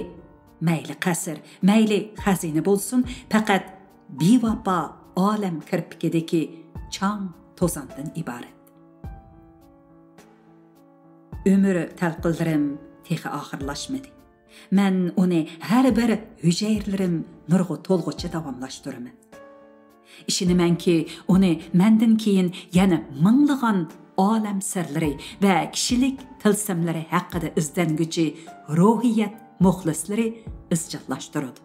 مەيلى قەسىر، مەيلى خەزىنە بولسۇن، پەقەت بىۋاپا ئالەم كىرپىكىدىكى چاڭ توزاندىن ئىبارەت. ئۆمۈر تەلقىنلىرىم تېخى ئاخىرلاشمىدى. مەن ئۇنى ھەر بىر ھۈجەيرىلىرىم نۇرغا تولغۇچە داۋاملاشتۇرىمەن. ئىشىنىمەنكى، ئۇنى مەندىن كېيىن يەنە مىڭلىغان ئالەم سىرلىرى ۋە كىشىلىك تىلسىملىرى ھەققىدە ئىزدەنگۈچى روھىيەت مۇخلىسلىرى ئىزچىللاشتۇرىدۇ.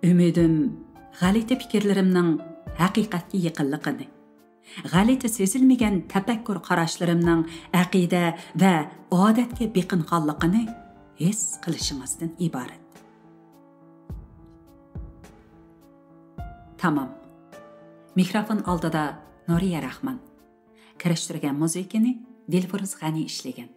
ئۈمىدىم غەلىتە پىكىرلىرىمنىڭ ھەقىقەتكە يېقىنلىقىنى، غەلىتە سېزىلمىگەن تەپەككۇر قاراشلىرىمنىڭ ئەقىدە ۋە ئادەتكە بېقىنغانلىقىنى ھېس قىلىشىڭىزدىن ئىبارەت. تامام. مىكروفون ئالدىدا نۇرىيە راخمان. كىرىشتۈرگەن مۇزىكىنى دىلفۇرۇز غەنى ئىشلىگەن.